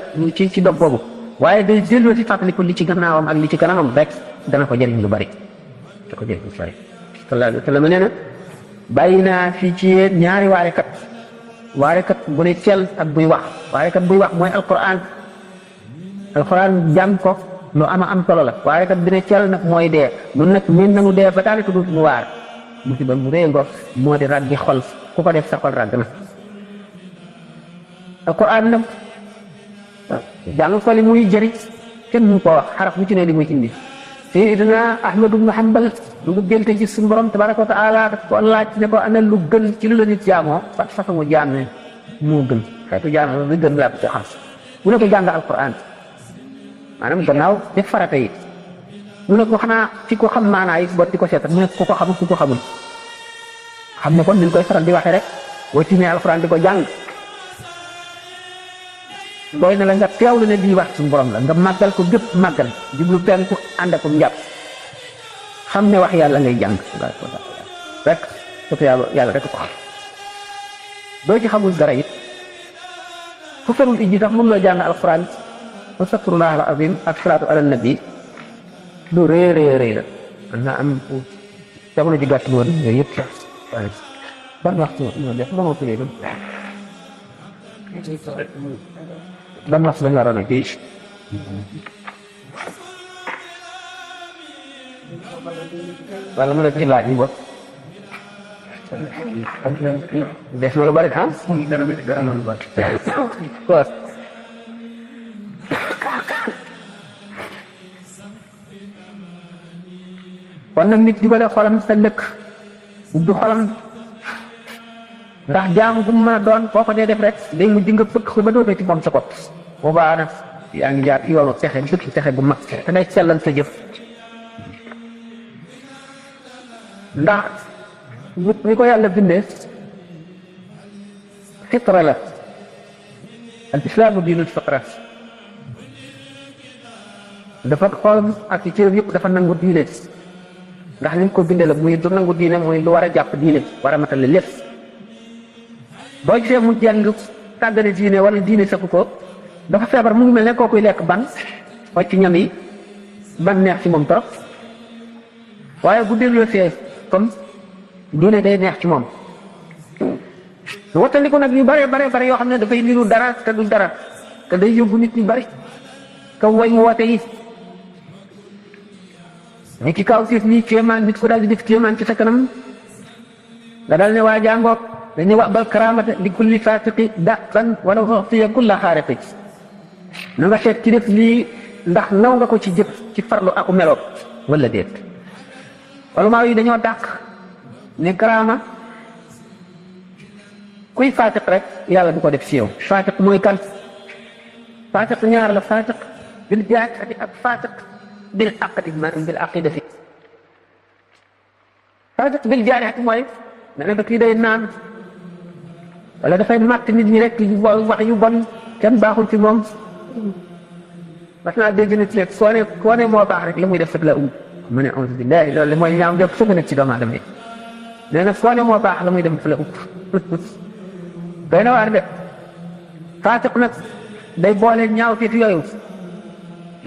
A: ci dog boobu waaye day delloo si fàttali ko li ci gannaawam ak li ci kanamam rek dana ko jëriñ lu bari da ko jëriñ lu bari sallallahu alayhi wa sallam nee na bàyyi naa fii ci yéen ñaari waarekat bu ne cel ak buy wax waarekat buy wax mooy alquran jàng ko lu am solo la waarekat bi ne cel nag mooy dee nun nag min nanu dee ba daal tudd mu waar musiba mu rëy ngo moo di raggi xol ku ko def sa xol ragg na alquran nag jàng ko li muy jëriñ kenn mu ko wax xaraf mu ci ne li muy indi Sayyidina Ahmad ibn Hanbal lu nga génte ci suñu borom tabaraka wa taala daf ko laaj ne ko ana lu gën ci lu la nit jaamoo parce que façon jaam ne moo gën xeetu jaam li gën laa ko ci xam mu ne ko jàng alquran maanaam gannaaw def farata yi mu ne ko xanaa ci ko xam maanaa yi bot di ko seetal mu ne ku ko xamul ku ko xamul xam ne kon ni ñu koy faral di waxee rek boo tiimee alquran di ko jàng doy na la nga teewlu ne lii wax suñu borom la nga màggal ko gépp màggal jublu penku ànd ak njàpp xam ne wax yàlla ngay jàng rek surtout yàlla rek ko xam doo ci xamul dara it fu ferul ijji sax mën loo jàng alquran astaghfirullah al azim ak salaatu ala nabi lu rëy la man naa am jamono ji gàtt woon yooyu yëpp waaye ban waxtu ñoo def mënoo tuddee ban waxtu lañ waroon a kii wala mu la ci laaj yi bopp def na lu bari ah kon nag nit jubale xolam sa lëkk ubbi xolam ndax jaamu bu mu mën a doon boo ko dee def rek day mujj nga fëkk ko ba dootoo ci moom sa bopp boobaa nag yaa ngi jaar yoonu texe dëkk texe bu mag te ngay sellal sa jëf ndax nit ñi ko yàlla bindee fitra la al islaamu diinul fitra dafa xool ak ci cër yëpp dafa nangu diine ndax li ñu ko bindee la muy du nangu diine mooy lu war a jàpp diine war a matale lépp boo gisee mu jàng tàggale diine wala diine sakku ko dafa feebar mu ngi mel ne kookuy lekk ban wàcc ñam yi ban neex ci moom trop waaye bu delloo see comme diine day neex ci moom wattandiku nag yu bare yoo xam ne dafay niru dara te du dara te day yóbbu nit ñu bari kaw way mu woote yi ni ki kaw siif nii kéemaan nit ko daal di def kéemaan ci sa kanam nga dal ne waa jàngoog dañuy wax bal karamata li kulli fasiqi daqan wala u'tiya kulla xaariqi na nga seet ci def lii ndax naw nga ko ci jëf ci farlu aku meloot wala déet wala maa yi dañoo dàq ne karama kuy fasiq rek yàlla du ko def ci yow fasiq mooy kan fasiq ñaar la fasiq bil jaahati ak fasiq bil aqdi maanaam bil aqidati fasiq bil jaahati mooy ne na kii day naan wala dafay màtt nit ñi rek wax yu bon kenn baaxul ci moom mas naa dégg nit rek koo ne moo baax rek la muy def fekk la mu ne auzu billahi loolu mooy ñaam def sëgg nag ci doomu aadama yi nee na koo ne moo baax la muy def fekk la doy na waar de fasiq nag day boole ñaaw fiit yooyu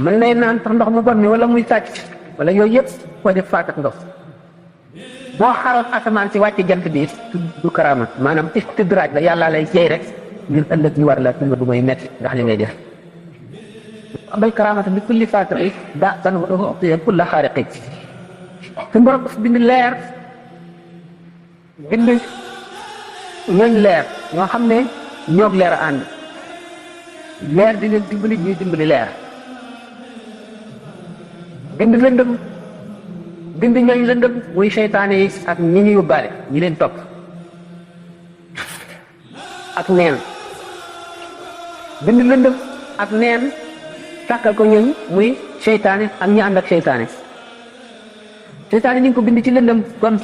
A: mën nay naan sax ndox mu bon mi wala muy sàcc wala yooyu yëpp koo def fasiq nga boo xaroon asamaan si wàcc jant bi du karama maanaam istidraaj la yàlla lay jey rek ngir ëllëg ñu war la fi nga du may metti ndax li ngay def bal karamata bi kulli fasiqi da'ban wa u'tiya kulla xaariqi su borom daf bind leer bind ñooñ leer ñoo xam ne ñoog leer a ànd leer di leen dimbali ñuy dimbali leer bind lëndëm bind ñooñ lëndëm muy seytaane yi ak ñi ñu yóbbaale ñi leen topp ak neen bind lëndëm ak neen sàkkal ko ñooñ muy seytaane ak ñi ànd ak seytaane seytaane ñu ngi ko bind ci lëndëm kon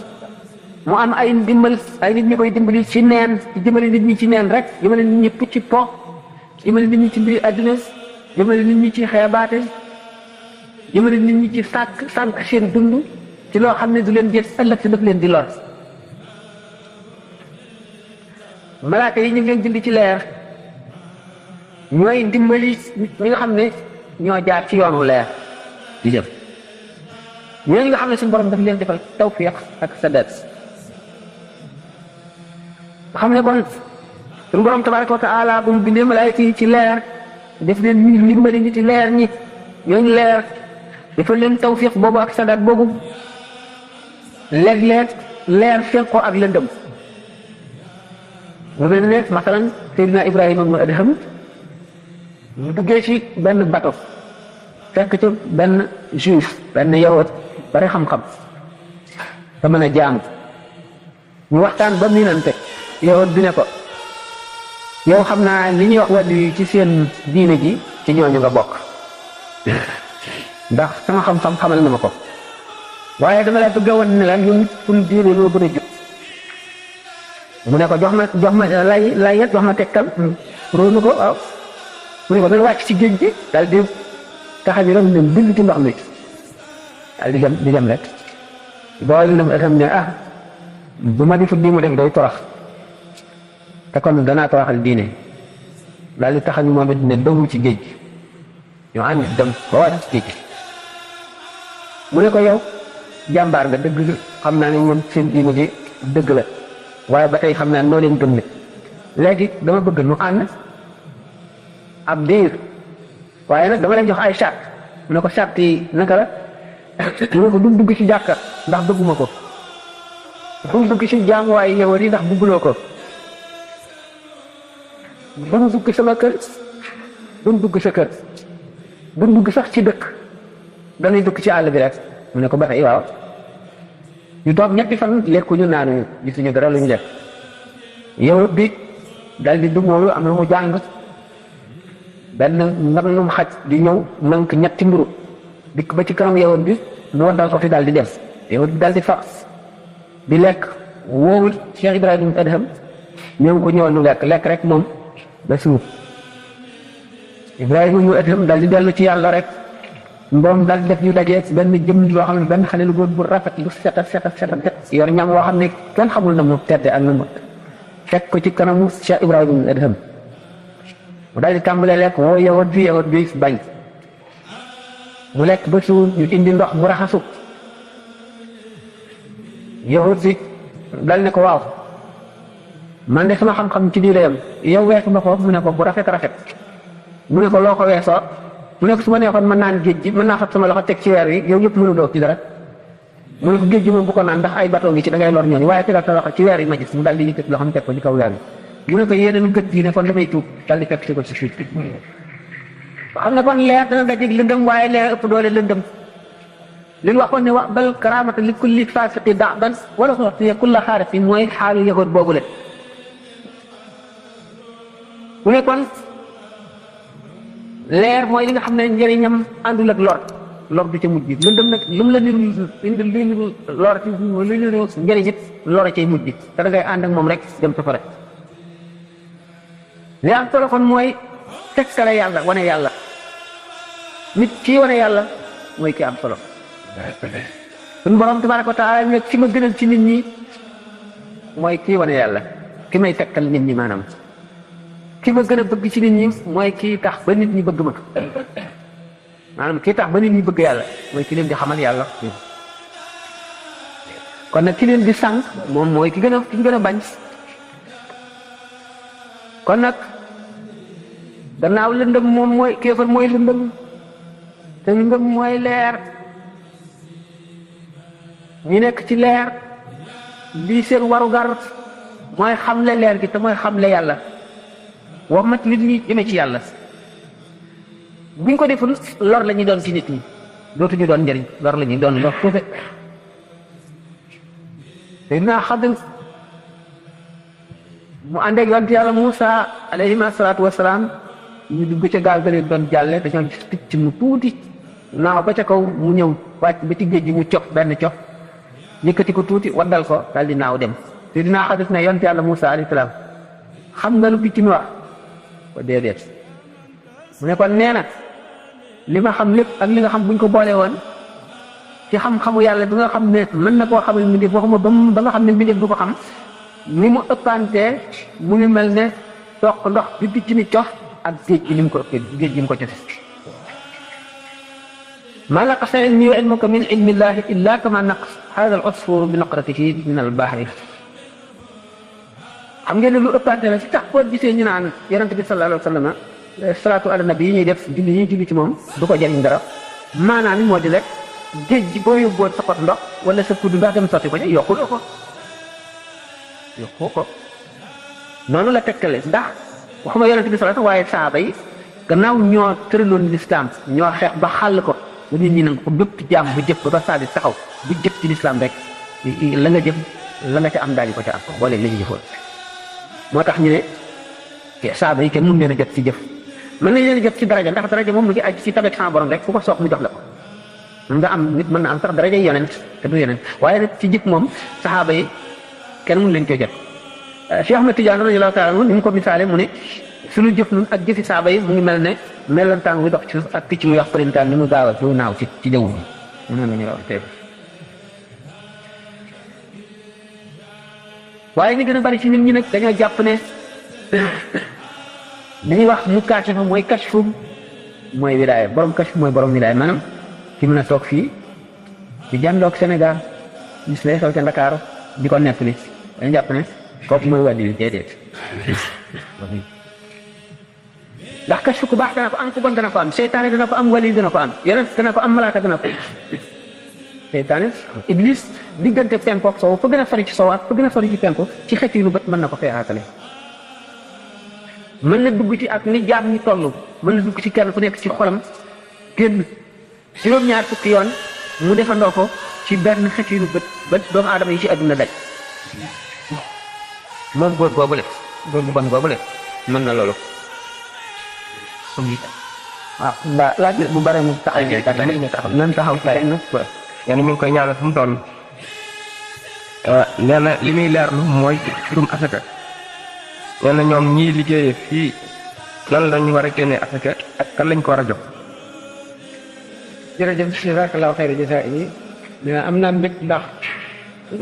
A: mu am ay ndimbal ay nit ñi koy dimbali ci neen ci jëmale nit ñi ci neen rek jëmale nit ñi pucc po jëmale nit ñi ci mbiri àddina jëmale nit ñi ci xeebaate jëmale nit ñi ci sànq seen dund ci loo xam ne du leen jël ëllëg si daf leen di lor malaaka yi ñu ngi leen bind ci leer ñooy dimbali ñi nga xam ne ñoo jaar ci yoonu leer di jëm ñooñu nga xam ne suñu borom daf leen defal tawfiq ak sadat nga xam ne kon suñu borom tabaraka wa taala bu mu bindee malaayka yi ci leer def leen ñu dimbali ñi ci leer ñi ñooñu leer defal leen tawfiq boobu ak sadat boobu léeg-léeg leer fenkoo ak lëndëm nga mel ne masalan Seydina Ibrahima ibn Adham mu duggee ci benn bato fekk ci benn juif benn yahud bari xam-xam te mën a jaamu ñu waxtaan ba miinante yahud bi ne ko yow xam naa li ñuy wax wàllu yi ci seen diine ji ci ñooñu nga bokk ndax sama xam-xam xamal na ma ko waaye dama la bëgg a wan ne la ñun suñu diine loo gën a jub mu ne ko jox ma lay jox ma tegtal róonu ko waaw mu ne ko dana wàcc ci géej gi daal di taxa bi rek dem bind ci ndox mi daal di dem rek boo dem itam ne bu ma di fu di mu def day torox te kon danaa toroxal diine daal di taxa bi moom it ne dawul ci géej gi ñu ànd dem ba wàcc ci géej gi mu ne ko yow jàmbaar nga dëgg xam naa ne ñoom seen diine ji dëgg la waaye ba tey xam naa noo leen gëm ne léegi dama bëgg nu ànd ab diir waaye nag dama leen jox ay charte mu ne ko charte yi naka la mu ne ko du dugg ci jàkka ndax bëgguma ko du dugg ci jaamuwaay yow yi ndax bëgguloo ko du dugg sama kër du dugg sa kër du dugg sax ci dëkk dañuy dugg ci àll bi rek mu ne ko ba tey waaw ñu toog ñetti fan lekkuñu naanuñu gisuñu dara lu ñu def yow bi dal di dugg moom am na mu jàng benn nganum xaj di ñëw nank ñetti mburu dikk ba ci kanam yow bi mu wandal ko fi daal di dem yow bi daal di fa di lekk woowul Cheikh Ibrahima Adham ñoom ko ñëwal nu lekk rek moom ba suuf Ibrahima ñu Adham daal di dellu ci yàlla rek mboom daal di def ñu dajee benn jëm loo xam ne benn xale lu góor bu rafet lu set yor ñam woo xam ne kenn xamul na mu tedde ak na mu fekk ko ci kanamu Cheikh Ibrahima Adham mu daal di tàmbalee lekk woo yawut bi bañ mu lekk ba suur ñu indi ndox mu raxasu yawut bi dal ne ko waaw man de sama xam-xam ci diine yam yow weesu ma ko mu ne ko bu rafet mu ne ko loo ko weesoo mu ne ko su ma neexoon mën naan géej gi mën naa fab sama loxo teg ci weer wi yow yëpp mënuloo ci dara mu ne ko géej gi moom bu ko naan ndax ay bateau ngi ci da ngay lor ñooñu waaye tegal sa loxo ci weer yi ma gis mu daal di yëkkati loo xam ne teg ko ci kaw weer yi mu ne ko yéeneen gët yi ne kon damay tuub daal di fekk si ko ci suuf xam ne kon leer dana dajeeg lëndëm waaye leer ëpp doole lëndëm li ñu waxoon ne wax bal karaamata li kulli faasiqi da'ban wala ko wax kulla xaarifin mooy xaalu yëgoot boobu la mu ne kon leer mooy li nga xam ne njëriñam àndul ak lor du ca mujj lëndëm nag lu mu la niru indi li niru lor ci lu niru njëriñ it lor cay mujj te da ngay ànd ak moom rek dem safara li am solo kon mooy tegtale yàlla wane yàlla nit kii wane yàlla mooy ki am solo suñu borom tabaraka wa taala ne ki ma gënal ci nit ñi mooy kii wane yàlla ki may tegtal nit ñi maanaam ki ma gën a bëgg ci nit ñi mooy kii tax ba nit ñi bëgg ma maanaam kii tax ba nit ñi bëgg yàlla mooy ki leen di xamal yàlla kon nag ki leen di sànq moom mooy ki gën a bañ kon nag gannaaw lëndëm moom mooy kéefar mooy lëndëm te ngëm mooy leer ñi nekk ci leer lii seen warugar mooy xamle leer gi te mooy xamle yàlla wax mat nit ñi jëme ci yàlla buñ ko deful lor la ñuy doon ci nit ñi dootuñu doon njëriñ lor la ñuy doon lor suufe te naa Xadir mu ànd ak yonent yàlla Muusa alayhi salaatu wasalaam ñu dugg ca gaal ga leen doon jàlle dañoo gis picc mu tuuti naaw ba ca kaw mu ñëw wàcc ba ci géej gi mu cof benn cof yëkkati ko tuuti waddal ko daal di naaw dem te dinaa Xadir ne yonent yàlla Muusa alayhi salaam xam nga lu picc mi wax ko déedéet mu ne kon nee na li ma xam lépp ak li nga xam buñ ko boole woon ci xam-xamu yàlla bi nga xam ne mën na koo xamal mbindeef waxuma ba nga xam ne mbindeef du ko xam ni mu ëppantee mu ngi mel ne toq ndox bi picc mi cof ak géej gi ni mu ko ëppee géej gi mu ko cofe ma naqasa ilmi wa ilmuka min ilmillahi illa kama naqas hada al usfur bi naqratihi min al bahri xam ngeen ne lu ëppante la ci tax boo gisee ñu naan yonent bi sallallahu alayhi wa sallam salaatu ala nabi yi ñuy def julli yi ñuy julli ci moom du ko jariñ dara maanaam moo di rek géej gi boo yóbboon sa pot ndox wala sa kudd ndox dem sotti ko ca yokkuloo ko noonu la tegtale ndax waxuma yonent bi sallallahu waaye saaba yi gannaaw ñoo tëraloon lislaam ñoo xeex ba xàll ko ba nit ñi nang ko bépp jaam bu jëf ba saa di taxaw bu jëf ci lislaam rek la nga jëf la nga ca am daañu ko ca am boole la ñu jëfoon moo tax ñu ne saaba yi kenn mun leen a jot ci jëf mën nañ leen a jot ci daraja ndax daraja moom mu ngi aju ci tabek sama borom rek fu ko soog mu jox la ko mën nga am nit mën na am sax daraja yonent te du yonent waaye nag ci jëf moom saxaaba yi kenn mun leen koy jot Cheikh Ahmed Tidiane radiyallahu taala anhu ni mu ko misaale mu ne suñu jëf nun ak jëfi saaba yi mu ngi mel ne melantaan wi dox ci suuf ak picc muy wax printaan ni mu gaaw a du naaw ci jaww ji noonu la ñuy wax tey waaye ñu gën a bari ci nit ñi nag dañoo jàpp ne dañuy wax mu kaashifa mooy kashfu mooy wilaaya borom kashfu mooy borom wilaaya maanaam ci mën a toog fii di jàndoog Sénégal gis lay xew ca Ndakaaru di ko nettali dañu jàpp ne kooku mooy wàllu déedéet ndax kashfu ku baax dana ko am ku bon dana ko am seytaane dana ko am wali dana ko am yeneen dana ko am malaaka dana ko seytaane iblis diggante penku ak sow fa gën a sori ci sow ak fa gën a sori ci penku ci xet yi lu bët mën na ko fee aatale mën na dugg ci ak ni jaam ñi toll mën na dugg ci kenn ku nekk ci xolam génn juróom-ñaar fukki yoon mu defandoo ko ci benn xet yi lu bët ba doomu aadama yi ci àdduna daj moom góor boobule góor bu bon boobule mën na loolu waaw mbaa laaj bu bare mu taxaw nan taxaw fay na
B: yéen mi ngi koy ñaanal fu mu toll nee na li muy leerlu mooy mbirum asaka nee na ñoom ñii liggéeyee fii lan lañu war a génnee asaka ak kan lañ ko war a jox.
A: jërëjëf jazakallahu xayra jazaa yi am naa mbég ndax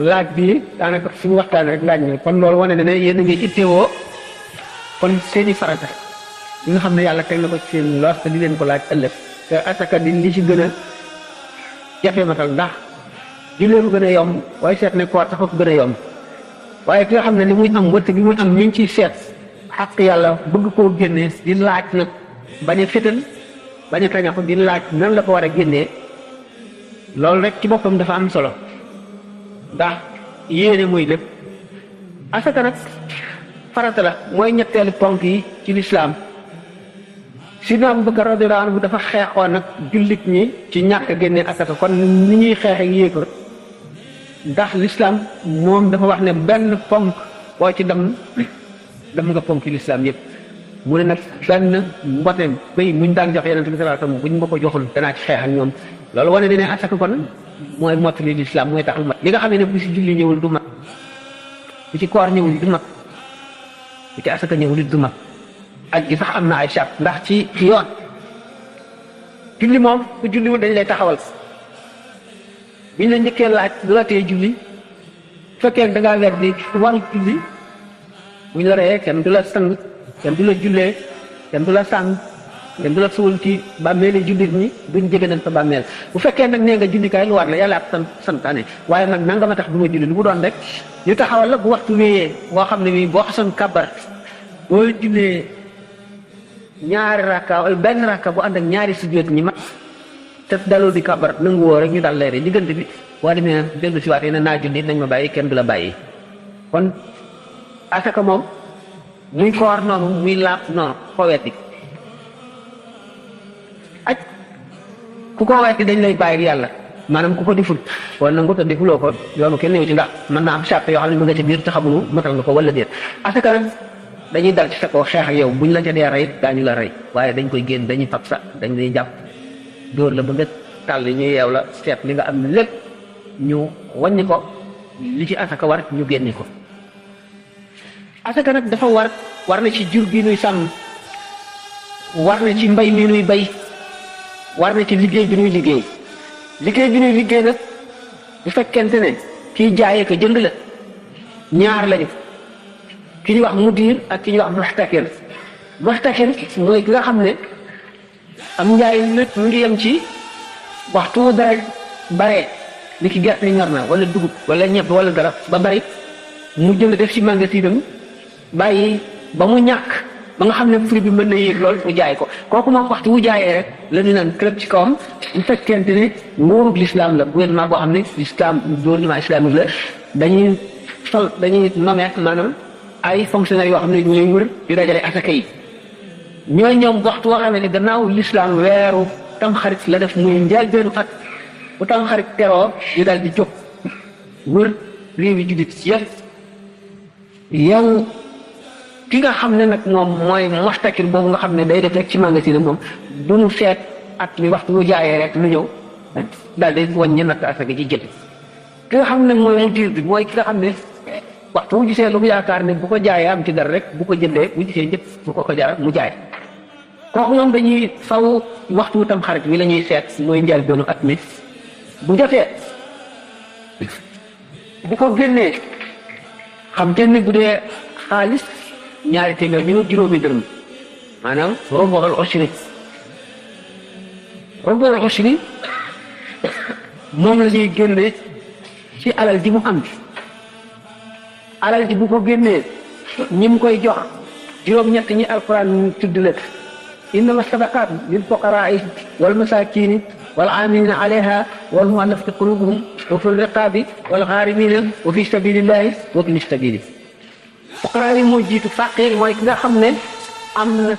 A: laaj bi daanaka suñu waxtaan rek laaj na kon loolu wane na ne yéen a ngi ittewoo kon seeni farata yi nga xam ne yàlla teg na ko ci seen loos te di leen ko laaj ëllëg te asaka di li ci gën a jafe matal ndax jullee ko gën a yomb waaye seet ne koor tax ko gën a yomb waaye ki nga xam ne li muy am wëtt bi muy am ñu ngi ciy seet xaq yàlla bëgg koo génnee di laaj nag bañ a fétal bañ a tañaxu di laaj nan la ko war a génnee loolu rek ci boppam dafa am solo ndax yéene muy lépp asaka nag farata la mooy ñetteelu ponk yi ci lislaam Sidna Abubakar radiyallahu anhu dafa xeexoon nag jullit ñi ci ñàkk a génne asaka kon ni ñuy xeex ak yéefar ndax lislaam moom dafa wax ne benn ponk boo ci dem nga ponk ci lislaam yëpp mu ne nag benn mbote bay muñ daan jox Yonent bi sallallahu alayhi wasallam buñ ma ko joxul danaa ci xeex ak ñoom loolu wane ne asaka kon mooy mottali lislaam mooy tax lu mat li nga xam ne bu ci julli ñëwul du mat bu ci koor ñëwul du mat bu ci asaka ñëwul du mat ak gi sax am na ay charte ndax ci yoon julli moom ku julliwul dañ lay taxawal biñ la njëkkee laaj lu la tee julli bu fekkee da ngaa weer di waru julli buñ la reyee kenn du la sang kenn du la jullee kenn du la sàng kenn du la suul ci bàmmeeli jullit ñi duñ jege nañ sa bàmmeel bu fekkee nag nee nga jullikaay lu war la yàlla ak santaane waaye nag nanga ma tax du ma julli lu mu doon rek ñu taxawal la bu waxtu wéyee boo xam ne bii boo xasoon kabar boo jullee ñaari rakka wala benn rakka bu ànd ak ñaari sujjóot ñi mat te daloo di kabar nangu woo rek ñu dal leere diggante bi boo demee dellu si waatee ne naa julli nañ ma bàyyi kenn du la bàyyi kon asaka moom muy koor noonu muy laab noonu ko wetti aj ku ko wetti dañ lay bàyyi yàlla maanaam ku ko deful wala nangu te defuloo ko yoonu kenn ñëw ci ndax mën naa am charte yoo xam ne mu nga ca biir te xamunu matal nga ko wala déet asaka nag dañuy dal ci sa kaw xeex ak yow buñ la ca dee rey daañu la rey waaye dañ koy génn dañuy fab sa dañ lay jàpp dóor la ba nga tàll ñu yeew la seet li nga am lépp ñu wàññi ko li ci asaka war ñu génne ko asaka nag dafa war na ci jur gi nuy sàmm war na ci mbay mi nuy bay war na ci liggéey bi nuy liggéey bi nuy liggéey nag bu fekkente ne kiy jaayee ko jënd la ñaar lañu ki ñuy wax mudir ak ki ñuy wax muxtakir mooy ki nga xam ne am njaay lépp mu ngi yem ci waxtu dara bare li ki gerte ñor na wala dugub wala ñebe wala dara ba bari mu jënd def ci magasinam bàyyi ba mu ñàkk ba nga xam ne prix bi mën na yéeg lool mu jaay ko kooku moom waxtu wu jaayee rek la ñu naan club ci kawam bu fekkente ne nguurug l'islam la gouvernement boo xam ne l'islam gouvernement islamique la dañuy nommer maanaam ay fonctionnaires yoo xam ne ñooy wër di dajale asaka yi ñooy ñoom waxtu woo xam ne gannaaw l'islam weeru tamxarit la def muy njëlbéenu at bu tamxarit teroo ñu daal di jóg wër réew yi jullit yëpp yow ki nga xam ne nag moom mooy muxtakir boobu nga xam ne day def rek ci magasin moom du ñu seet at mi waxtu bu jaayee rek lu ñëw daal di wàññi natt asaka ji jël ki nga xam ne mooy mudir bi mooy ki nga xam ne waxtu bu gisee lu mu yaakaar ne bu ko jaayee am ci dara rek bu ko jëndee bu gisee njëkk bu ko jaay mu jaay kooku ñoom dañuy faw waxtu tam xarit wi la ñuy seet mooy njëlbéenu at mi bu jotee bu ko génnee xam génne bu dee xaalis ñaari téeméer ñu juróomi dërëm maanaam rubu'ul ushri moom la ñuy génne ci alal ji mu am alal ji bu ko génnee ñi mu koy jox juróom-ñett ñi alquran tudd la innama sadaqaat lil fuqaraa'i wal masaakiini wal aamiliina alayha wal mu'allafati quluubuhum wa fi riqaabi wal ghaarimiina wa fi sabiilillaahi wa ibni sabiili fuqaraa yi moo jiitu faqiir mooy ki nga xam ne am na